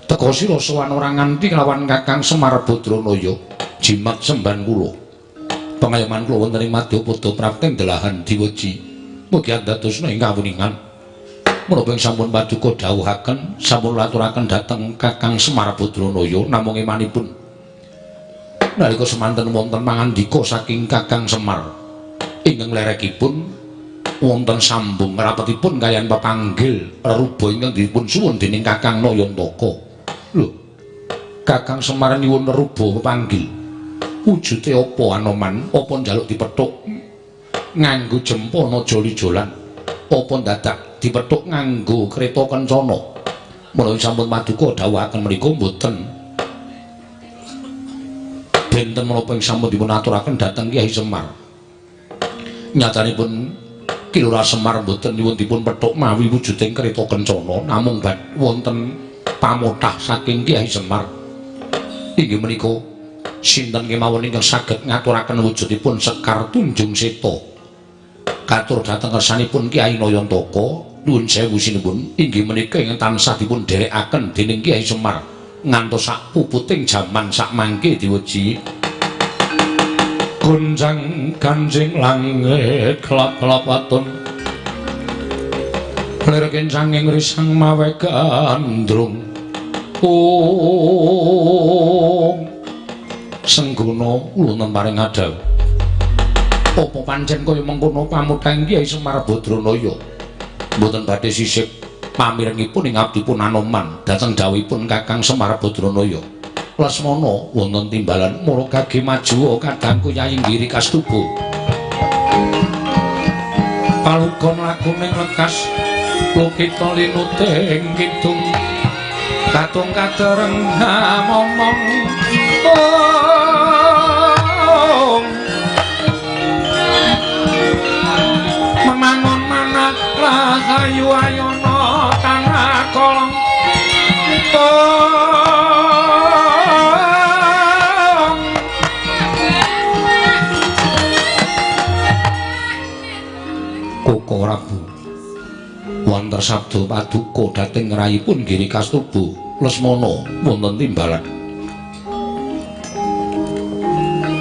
Teka sira sowan ora nganti kelawan Kakang Semar Badranaya jimat semban kula. Pangayoman kula wonten ing madyapada prapting delahan diweji. Mugi andadosna ing kawuningan. Menapa ing sampun paduka dawuhaken sampun laturaken dhateng Kakang Semar Badranaya namung emanipun nalika semanten wonten pangandika saking Kakang Semar ingkang lerekipun wonten sambung rapetipun kaliyan pepanggil reruba ingkang dipun suwun dening Kakang Nayantaka. Lho, Kakang Semar nyuwun reruba pepanggil. Wujude apa Anoman? Apa njaluk dipethuk nganggo jempana joli-jolan? Apa dadak dipethuk nganggo kreta kencana? Menawi sampun paduka dawuhaken menika mboten benten menapa ing sampun dipun aturaken dhateng Kyai Semar. Nyatanipun Ki Lurah Semar mboten nyuwun dipun pethuk mawi wujuding kereta kencana namung wonten pamotah saking Kyai Semar. Inggih menika sinten kemawon ingkang saged ngaturaken wujudipun Sekar Tunjung Seta. Katur dhateng kersanipun Kyai Nayantaka, nuwun sewu sinuwun, inggih menika ingkang tansah dipun dherekaken dening Kyai Semar ngantos sak puputing jaman sak mangke diweji. Gonjang ganjing langit klap-klap waton lir kencanging risang mawe gandrung. Ong Senggana wonten paring adhawuh. Apa pancen kaya mengkono pamutang Kyai Semar Badranaya? Mboten badhe sisip pamirengipun ing abdipun Anoman dhateng dawuhipun Kakang Semar Badranaya. Lesmana wonten timbalan mara gage maju kadangku Yayi Giri Kastuba. Palugon lakuning lekas lukita linuting kidung katung kadereng momong. Memangun manah rahayu ayana tanah kolong. Koko Prabu wonten sabda paduka dhateng rayipun Giri Kastuba. Lesmana wonten timbalan.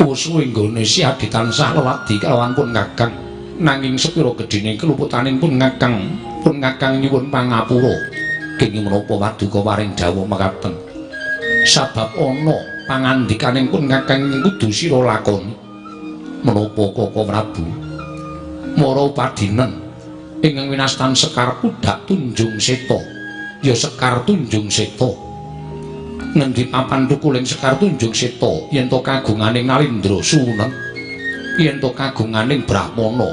Wusu inggone Siadi tansah leladi kalawan pun Kakang, nanging sepira gedhene keluputaning pun Kakang nyuwun pangapura. Kenging menapa paduka paring dawuh mekaten? Sabab ana pangandikaning pun Kakang kudu sira lakoni. Menapa Koko Prabu? Mara upadinen ingkang winastan Sekar Pudak Tunjung Seta. Ya Sekar Tunjung Seta. Ngendi papan tukuling Sekar Tunjung Seta yen to kagunganing Nalindra Suwunen, yen to kagunganing Brahmana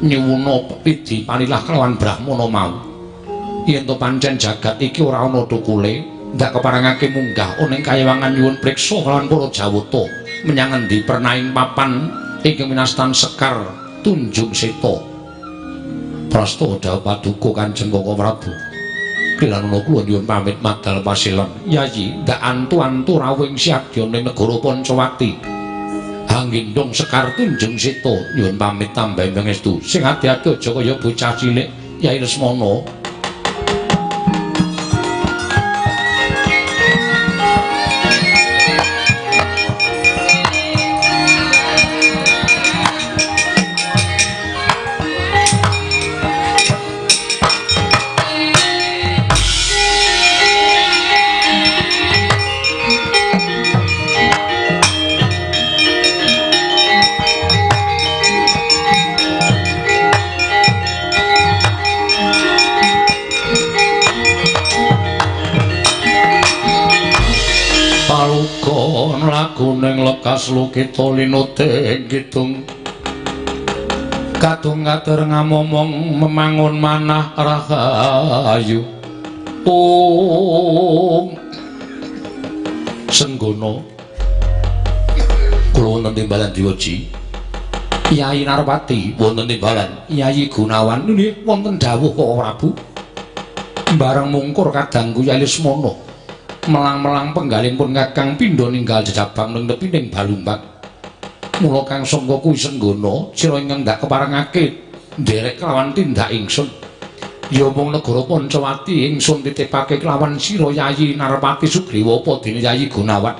nyuwuna pidi panilah kelawan Brahmana mau. Yen to pancen jagat iki ora ana tukule, ndak keparengake munggah ana ing kayawangan nyuwun priksa kelawan para Jawata menyang endi pernaing papan ingkang winastan Sekar Tunjung Seta. Prasta dawuh paduka Kanjeng Koko Prabu. Kilanana kula nyuwun pamit madal pasilen. Yayi, ndak antu-antu rawuh ing Siadya ning negara Pancawati. Hanggendong Sekar Tunjung Seta nyuwun pamit tambahi pangestu. Sing ati-ati aja kaya bocah cilik Yai Lesmana. Lakuning lekas lukita linuting kidung katung kater ngamomong memangun manah rahayu. Om Senggana kula wonten timbalan diweji Yai Narpati wonten timbalan Yai Gunawan nggih wonten dawuh Koko Prabu. Bareng mungkur kadangku Yai Lesmana melang-melang penggalih pun Kakang pindha ninggal jejabang ning tepining Balumbang. Mula kang sangka kuwi Senggana sira ingkang ndak keparengake nderek kelawan tindak ingsun. Ya mung negara Pancawati ingsun titipake kelawan sira Yayi Narpati Sugriwa apa dene Yayi Gunawan.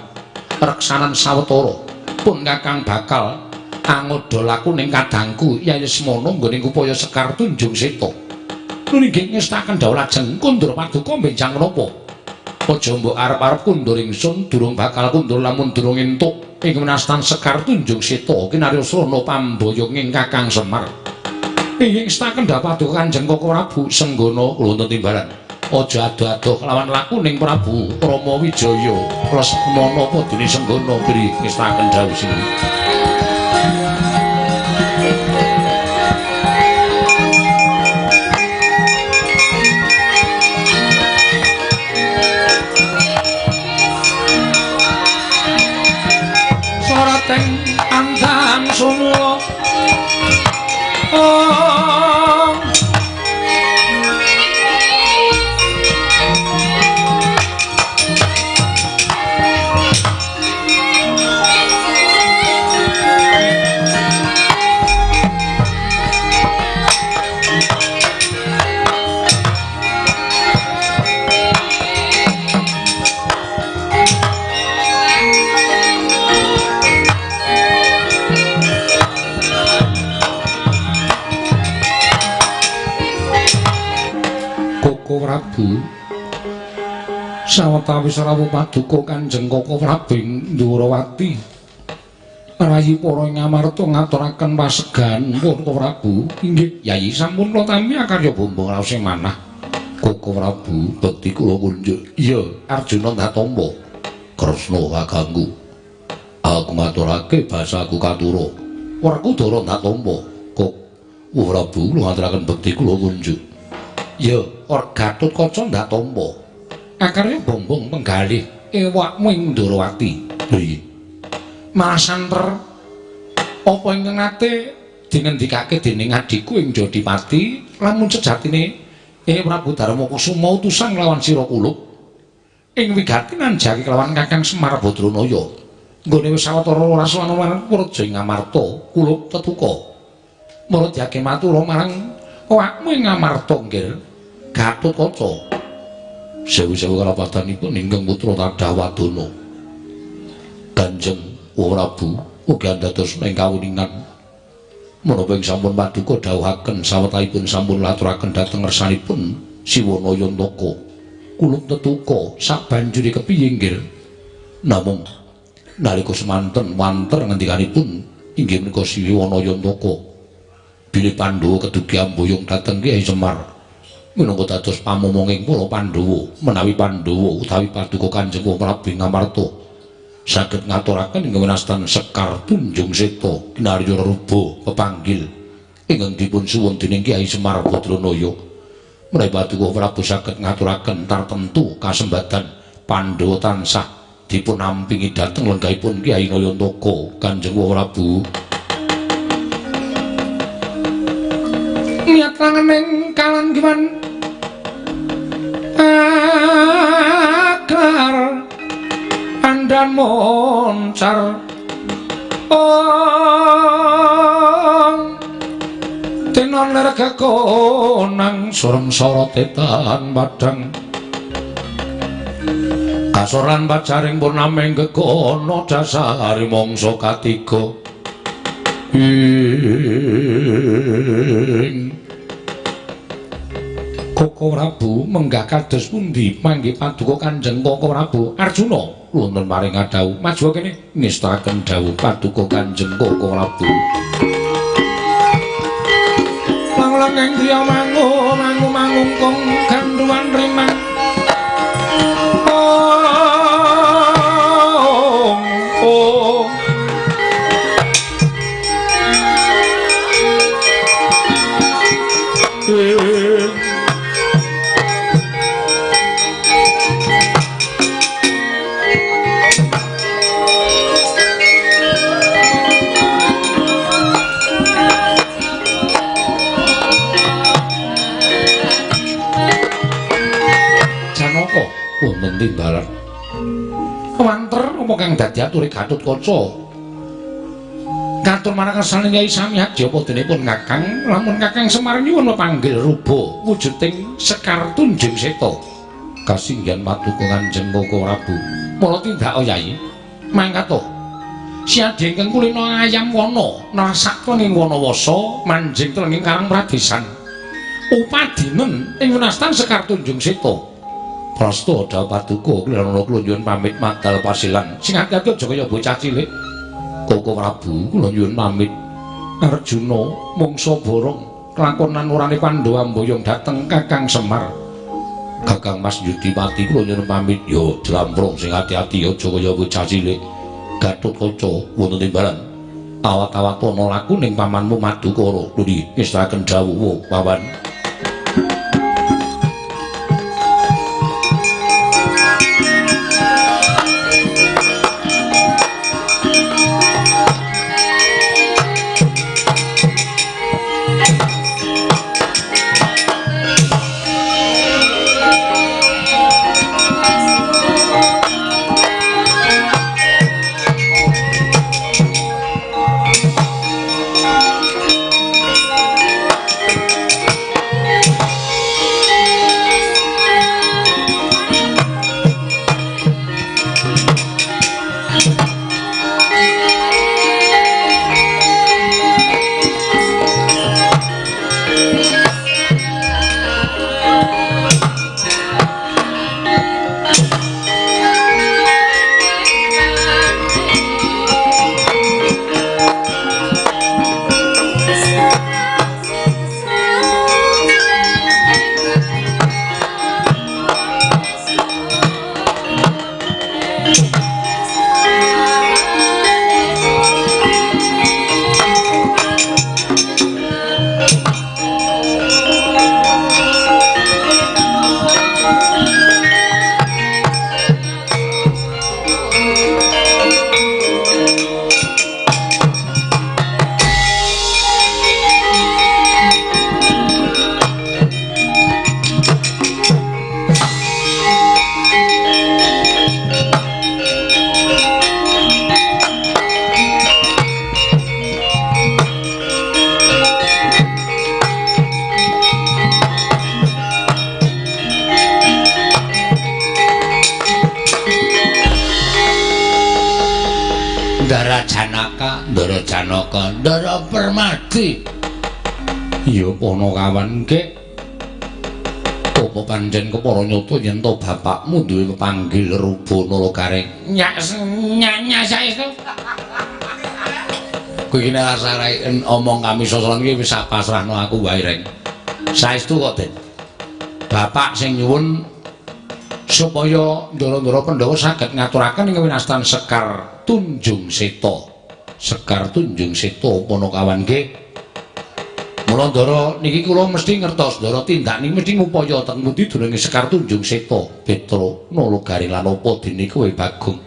Reksanan sawetara pun Kakang bakal angoda laku ning kadangku Yai Lesmana nggone upaya Sekar Tunjung Seta. Nggih ngestaken dawuh lajeng kundur paduka benjang menapa? Aja mbok arep-arep kundur ingsun durung bakal kundur lamun durung entuk ing winastan Sekar Tunjung Seta kinarya srana pamboyonging Kakang Semar. Ing ngestaken dawuh paduka Kanjeng Koko Prabu Senggana kula wonten timbalan. Aja ado-ado kelawan lakuning Prabu Rama Wijaya Lesmana apa dene Senggana bri ngestaken dawuh sing. Andang sumula. Oh. Koko Prabu. Sawetawis rawuh paduka Kanjeng Koko Prabu ing Ndhurawati. Rayi para ing Ngamarta ngaturaken pasegan Koko Prabu. Inggih, Yayi sampun kula tampi akarya bombong raos ing manah. Koko Prabu bekti kula kunjuk. Iya, Arjuna ndak tampa. Kresna kaganggu. Aku ngaturake basaku katura. Werkudara ndak tampa. Kok Prabu kula ngaturaken bekti kula kunjuk. Ya, Gatotkaca ndak tampa. Akarya bombong penggalih ewakmu ing Ndhurawati. Lho iki. Malah santer apa ingkang nate dingendikake dening adhiku ing Jodipati lamun sejatine Prabu Darmakusuma utusan lawan Sira Kulup ing wigati nanjaki kelawan Kakang Semar Badranaya. Nggone wis sawetara rasulan marang Praja ing Ngamarta, Kulup tetuka. Mula diake matur marang awakmu ing Ngamarta nggih. Gatotkaca. Sewu-sewu karapatanipun ingkang putra Tadah Wadana. Kanjeng Prabu ugi andados ing kawuningan menapa ing sampun paduka dawuhaken sawetahipun sampun laturaken dhateng ngersanipun Siwana Yantaka. Kulup tetuka sabanjure kepiye nggih? Namung nalika semanten wanter ngendikanipun inggih menika Siwana Yantaka bilih Pandhawa kedugi amboyong dhateng Kyai Semar minangka dados pamomonging para Pandhawa menawi Pandhawa utawi paduka Kanjeng Prabu Ngamarta saged ngaturaken ing winastan Sekar Tunjung Seta kinarya ruba pepanggil ingkang dipun suwun dening Kyai Semar Badranaya. Menawi paduka Prabu saged ngaturaken tartemtu kasembadan Pandhawa tansah dipun ampingi dhateng lenggahipun Kyai Nayantaka Kanjeng Prabu. Niat langening kalanggiman agar andan moncar ong tenon ler kekonang surem sorote tan padang kasoran pacaring purnaming gegono dasari mangsa katiga ing Koko Prabu menggah kados pundi manggih paduka Kanjeng Koko Prabu Arjuna wonten paring dawuh maju kene ngestakaken dawuh paduka Kanjeng Koko Prabu. Lang-langeng griya mangu mangu mangungkung ganduwan rimang ong ong wonten timbalan wanter apa kang dadi ature Gatotkaca katur marang kersane Kyai Sami Hadi apa denipun Kakang lamun Kakang Semar nyuwun panggil ruba wujuding Sekar Tunjung Seta kasinggihan paduka Kanjeng Koko Prabu. Mula tindak Yai mangkat siadhe ingkang kulina ayam wana nrasak ing Wanawasa manjing telenging Karang Pradesan upadinen ing winastan Sekar Tunjung Seta. Prasta dawuh paduka kula kula nyuwun pamit madal pasilan. Sing ati-ati aja kaya bocah cilik. Koko Prabu kula nyuwun pamit. Arjuna mungsa borong kelakonan orane Pandhawa mboyong dhateng Kakang Semar. Kakang Mas Yudipati kula nyuwun pamit ya jlamprung sing ati-ati aja kaya bocah cilik. Gatotkaca wonten timbalan. Awat-awat ana laku ning pamanmu Madukara. Lho ngestakaken dawuh paman. Ndara Janaka, Ndara Permadi. Iya Panakawan nggih. Apa pancen kepara nyata yen to bapakmu duwe pepanggil Ruba Nala Gareng? Nyak nyak saestu. Kowe iki nek rasaraen omong kami sosolan iki wis sak pasrahno aku wae Reng. Saestu kok, Den. Bapak sing nyuwun supaya ndara-ndara Pandhawa saged ngaturaken ing winastan Sekar Tunjung Seta. Sekar Tunjung Seta Panakawan nggih. Mula ndara niki kula mesti ngertos ndara tindak niki mesti ngupaya teng pundi durunge Sekar Tunjung Seta. Petruk Nala Gareng lan apa dene kowe Bagong.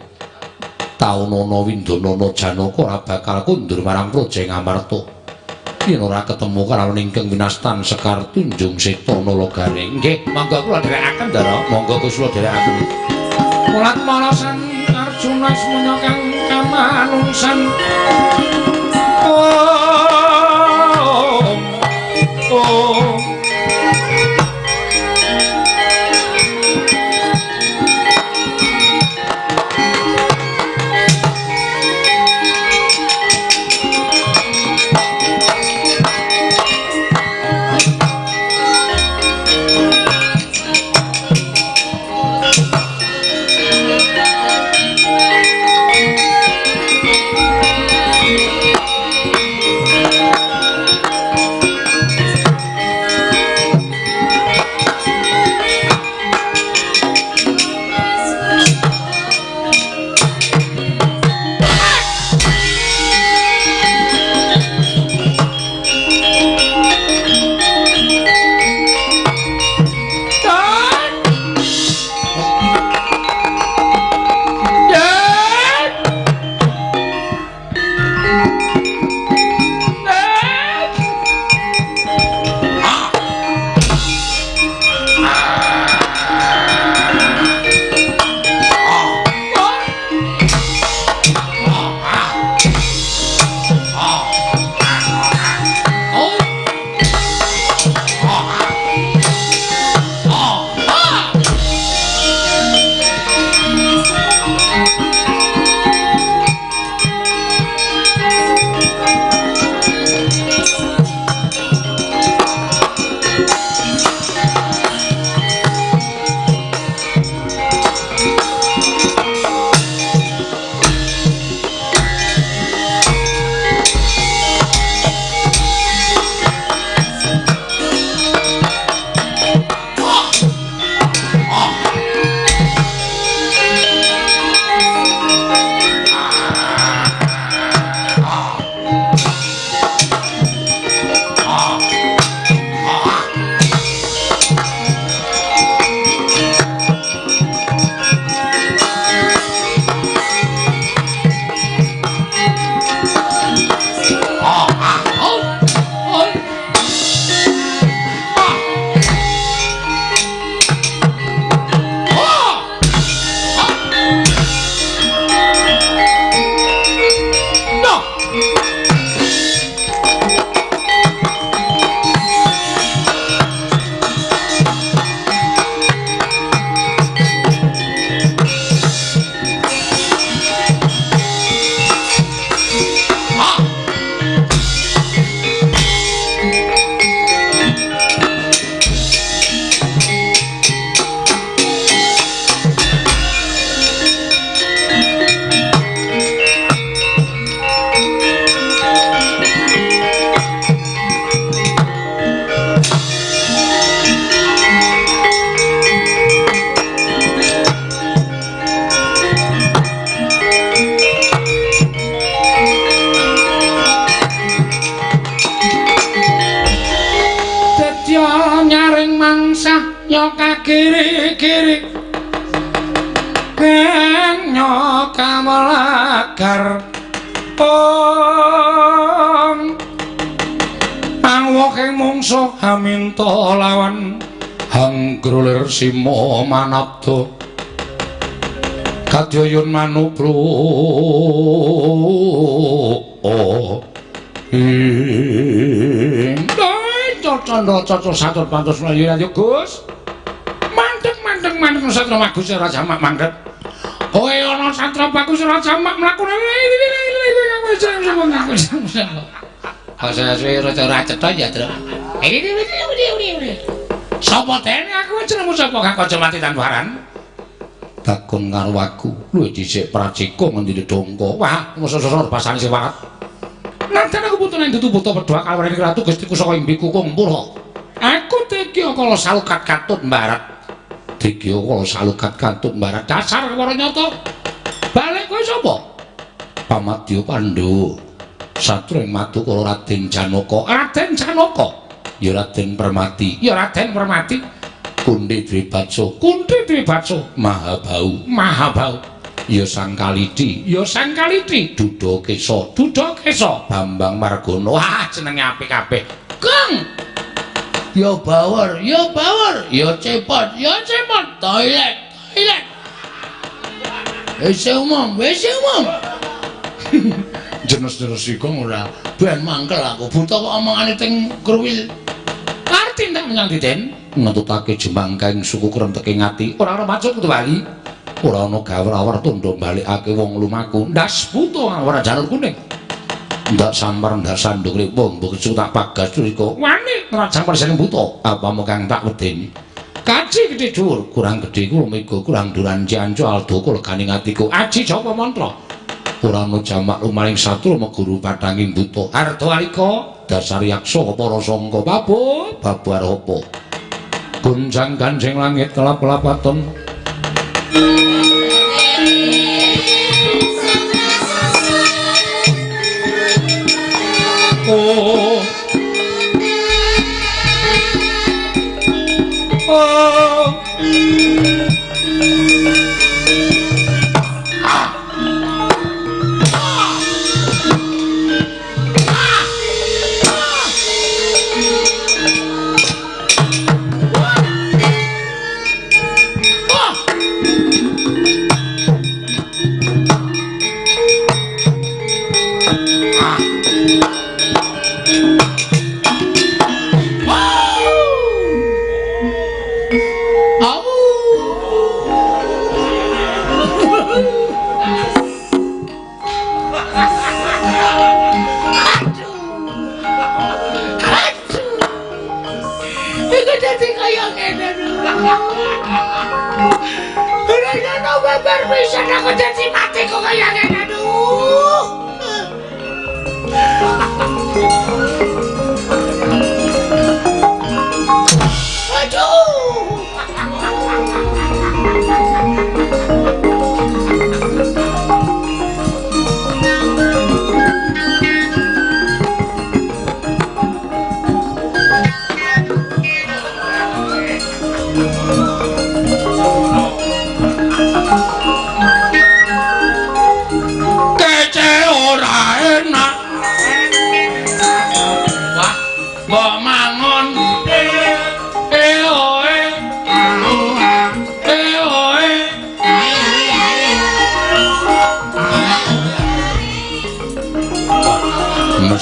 Taunana Windanana Janaka ora bakal kundur marang Praja Ngamarta. Yen ora ketemu karo ingkang winastan Sekar Tunjung Seta Nala Gareng. Nggih, monggo kula dherekaken ndara. Monggo kula dherekaken. Mulat marasan Arjuna semono kang kamanungsan. Om. Om. Kiri-kiri kenya kamelagar om angwoke mungsuh haminta lawan hanggrolir simo manabda kadyayun manubro ing candra caca satur pantos mlayu ya Gus. Mandeg satra bagus ora jamak mandeg. Kowe ana satra bagus ora jamak mlaku. Kok suwe rada ora cetha ya, Tru. Sapa tene aku jenengmu sapa Kang Kaca mati tanpa aran? Takon karo aku, luwih dhisik pracika ngendi dongko. Wah, mosok-mosok basane sing warat. Nanten aku putune dudu buta pedha kalwerene Ratu Gustiku saka ing Biku Kungpura. Aku Digya kala salukat katut mbarat. Digya kala salukat katut mbarat dasar kewara nyata. Balik kowe sapa? Pamadya Pandhawa. Satru ing matu kala Raden Janaka. Raden Janaka. Ya Raden Permati. Ya Raden Permati. Kunthi Dwibatsa. Kunthi Dwibatsa. Mahabau. Mahabau. Ya Sang Kaliti. Ya Sang Kaliti. Duda Kesa. Duda Kesa. Bambang Margono. Wah, jenenge apik kabeh. Kang. Ya Bawor, ya Bawor, ya Cepot, ya Cepot. Toilet, toilet. WC umum, WC umum. Jenis-jenis iku ora ben mangkel aku. Buta kok omongane teng kruwil. Arti ndak menyang Diten ngetutake jemangkaing suku krenteke ngati. Ora ana maksud kudu wali. Ora ana gawar-awar tondo balikake wong lumaku. Ndas buta ora janur kuning. Ndak samar ndak sandung ripo mbok tak pagas rika. Wani ngrajang presene buta. Apamu kang tak wedeni. Kaji gedhe dhuwur, kurang gedhe ku mega kurang duran cianco aldoko legane atiku. Aji japa mantra. Ora ana jamak lumaring satru meguru padhanging buta. Arda alika dasar yaksa para sangka babu babu arapa. Gunjang ganjing langit kelap-kelapaton. Oh. Oh.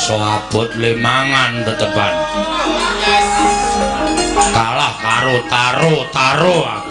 Abot lemangan tetepan kalah karo taro aku.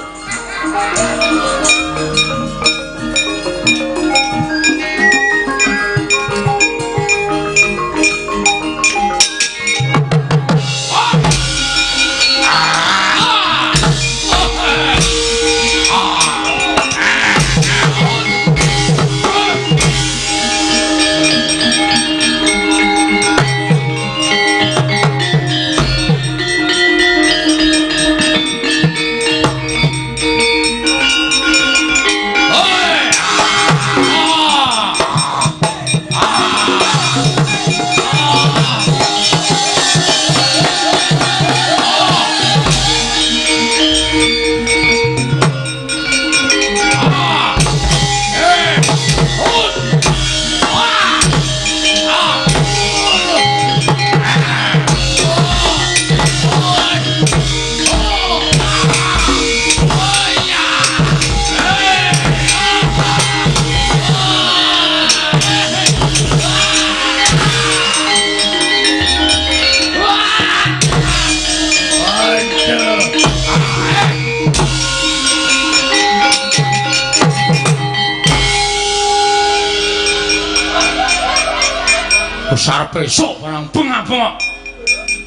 Sarepe sok barang bengak-bengok.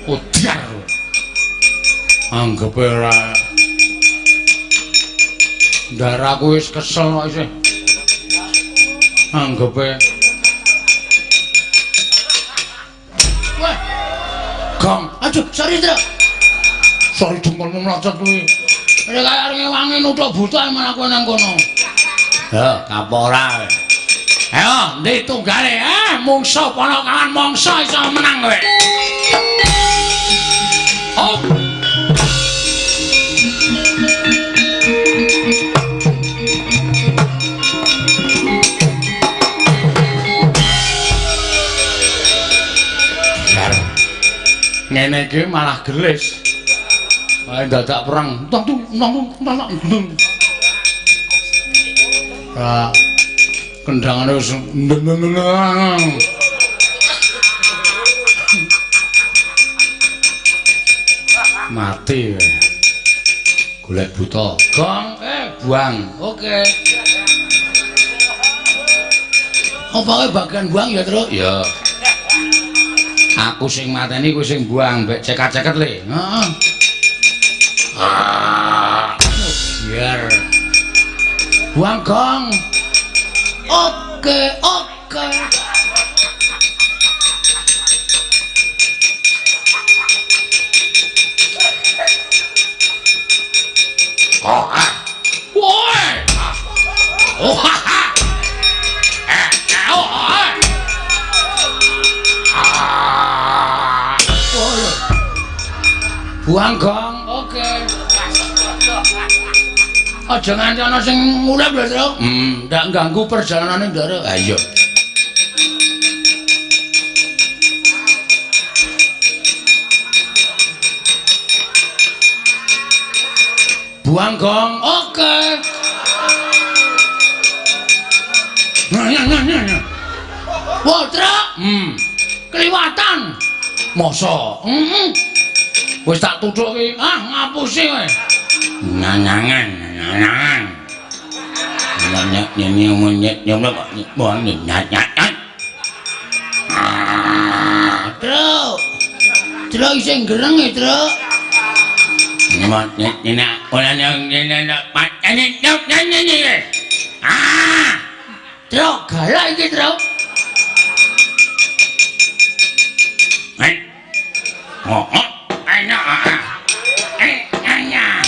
Udyar. Anggepe ora. Ndaraku wis kesel kok isih. Anggepe. Wah. Gong. Aduh, sorry, Truk. Sorry jengkolmu mlocot kuwi. Nek kaya arep ngewangi nuthuk buta malah kowe nang kono. Ya, kapok ora. Ayo, ndi tunggale? Ah, mungsuh Panakawan mangsa iso menang kowe. Oh. Jar. Ngene iki malah gelis. Ayo dadak perang. Tong tung tong tung tong. Ah. Kendangane wis ndeng-ndeng. Mati kowe. Golek buta. Gong, buang. Oke. Apa kowe bagian buang ya, Truk? Ya. Aku sing mateni kowe sing buang, mbek cekat-ceket le. Heeh. Ah. Biar. Buang gong. Oke, oke. Oh, ah. Woi. Oh, ha, ha. Oh, ah. Ah. Oh, buang gong. Oke. Aja nganti ana sing urip lho, Truk. Ndak ganggu perjalanane Ndara. Ha iya. Buang gong. Oke. Nah, nah, nah, nah. Wah, Truk. Kliwatan. Masa? Heeh. Wis tak tuthuk iki. Ah, ngapusi kowe. Nyanyangan, nyanyangan. Nyanyak nyanyi monyet nyomlok buang nyanyangan. Truk. Truk isih gereng e, Truk. Monyet nyenak ora nang nyenak patene nyok nyanyi. Ah! Truk galak iki, Truk. Hei. Oh, oh. Enak. Enak.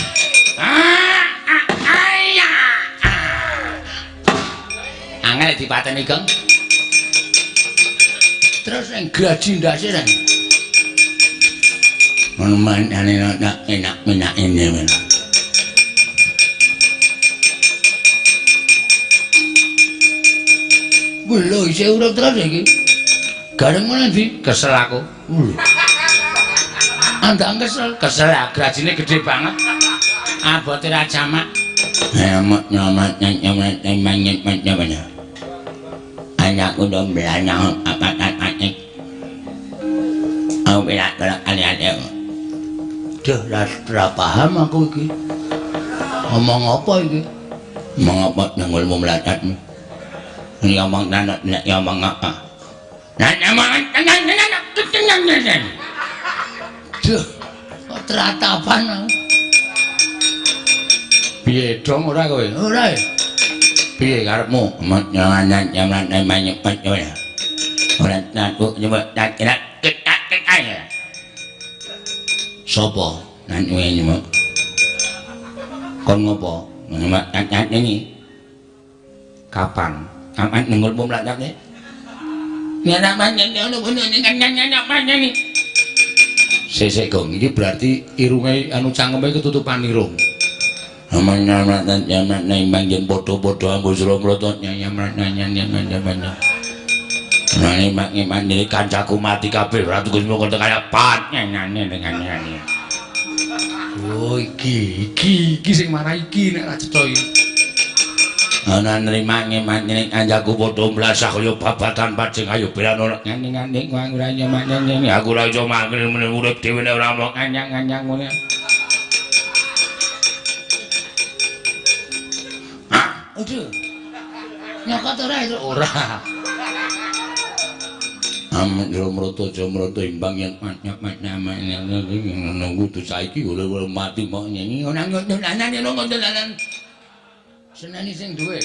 Angel dipateni, Gong. Terus sing graji ndase reng. Ngono manane enak enak enak ini. Lho, isih urip terus iki. Gareng mana ndi? Kesel aku. Andang kesel. Kesel ah, grajine gede banget. Abote ra jamak. Anakku do mlanang apa-apa. Aku ora kali-kali. Duh, ora paham aku iki. Ngomong apa iki? Ngomong apa nangulmu mlatatmu? Ngomong nanak nek ngomong apa? Duh, kok tratapan aku. Piye dong ora kowe? Ora. Piye karepmu? Sopo? Kon ngopo? Kapan? Kapan nengulmu mlatatne? Sesek gong iki berarti irunge anu cangkeme ketutupan irung. Kancaku mati kabeh Ratu Kusuma kaya pat nyanyane nyanyane. Oh iki iki iki sing marah iki nek ra cetha iki. Ana nrima ngemane kancaku padha mlasah kaya babatan pacing ayo belan ora ngene-ngene ora nyamane aku ora iso mangkel meneh urip dhewe nek ora mok nganyang-nganyang ngene. Aduh. Nyokot ora itu? Ora. Amrata jamrata imbang yen kudu saiki ora mati mok nyanyi ora dolanan ora dolanan. Seneni sing duwe.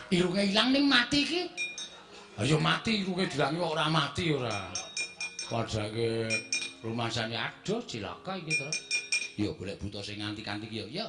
Irunge ilang ning mati iki. Ayo mati irunge dilangi kok ora mati ora. Padake rumasane aduh cilaka iki to. Ya golek buta sing nganti-kanti iki ya. Ya.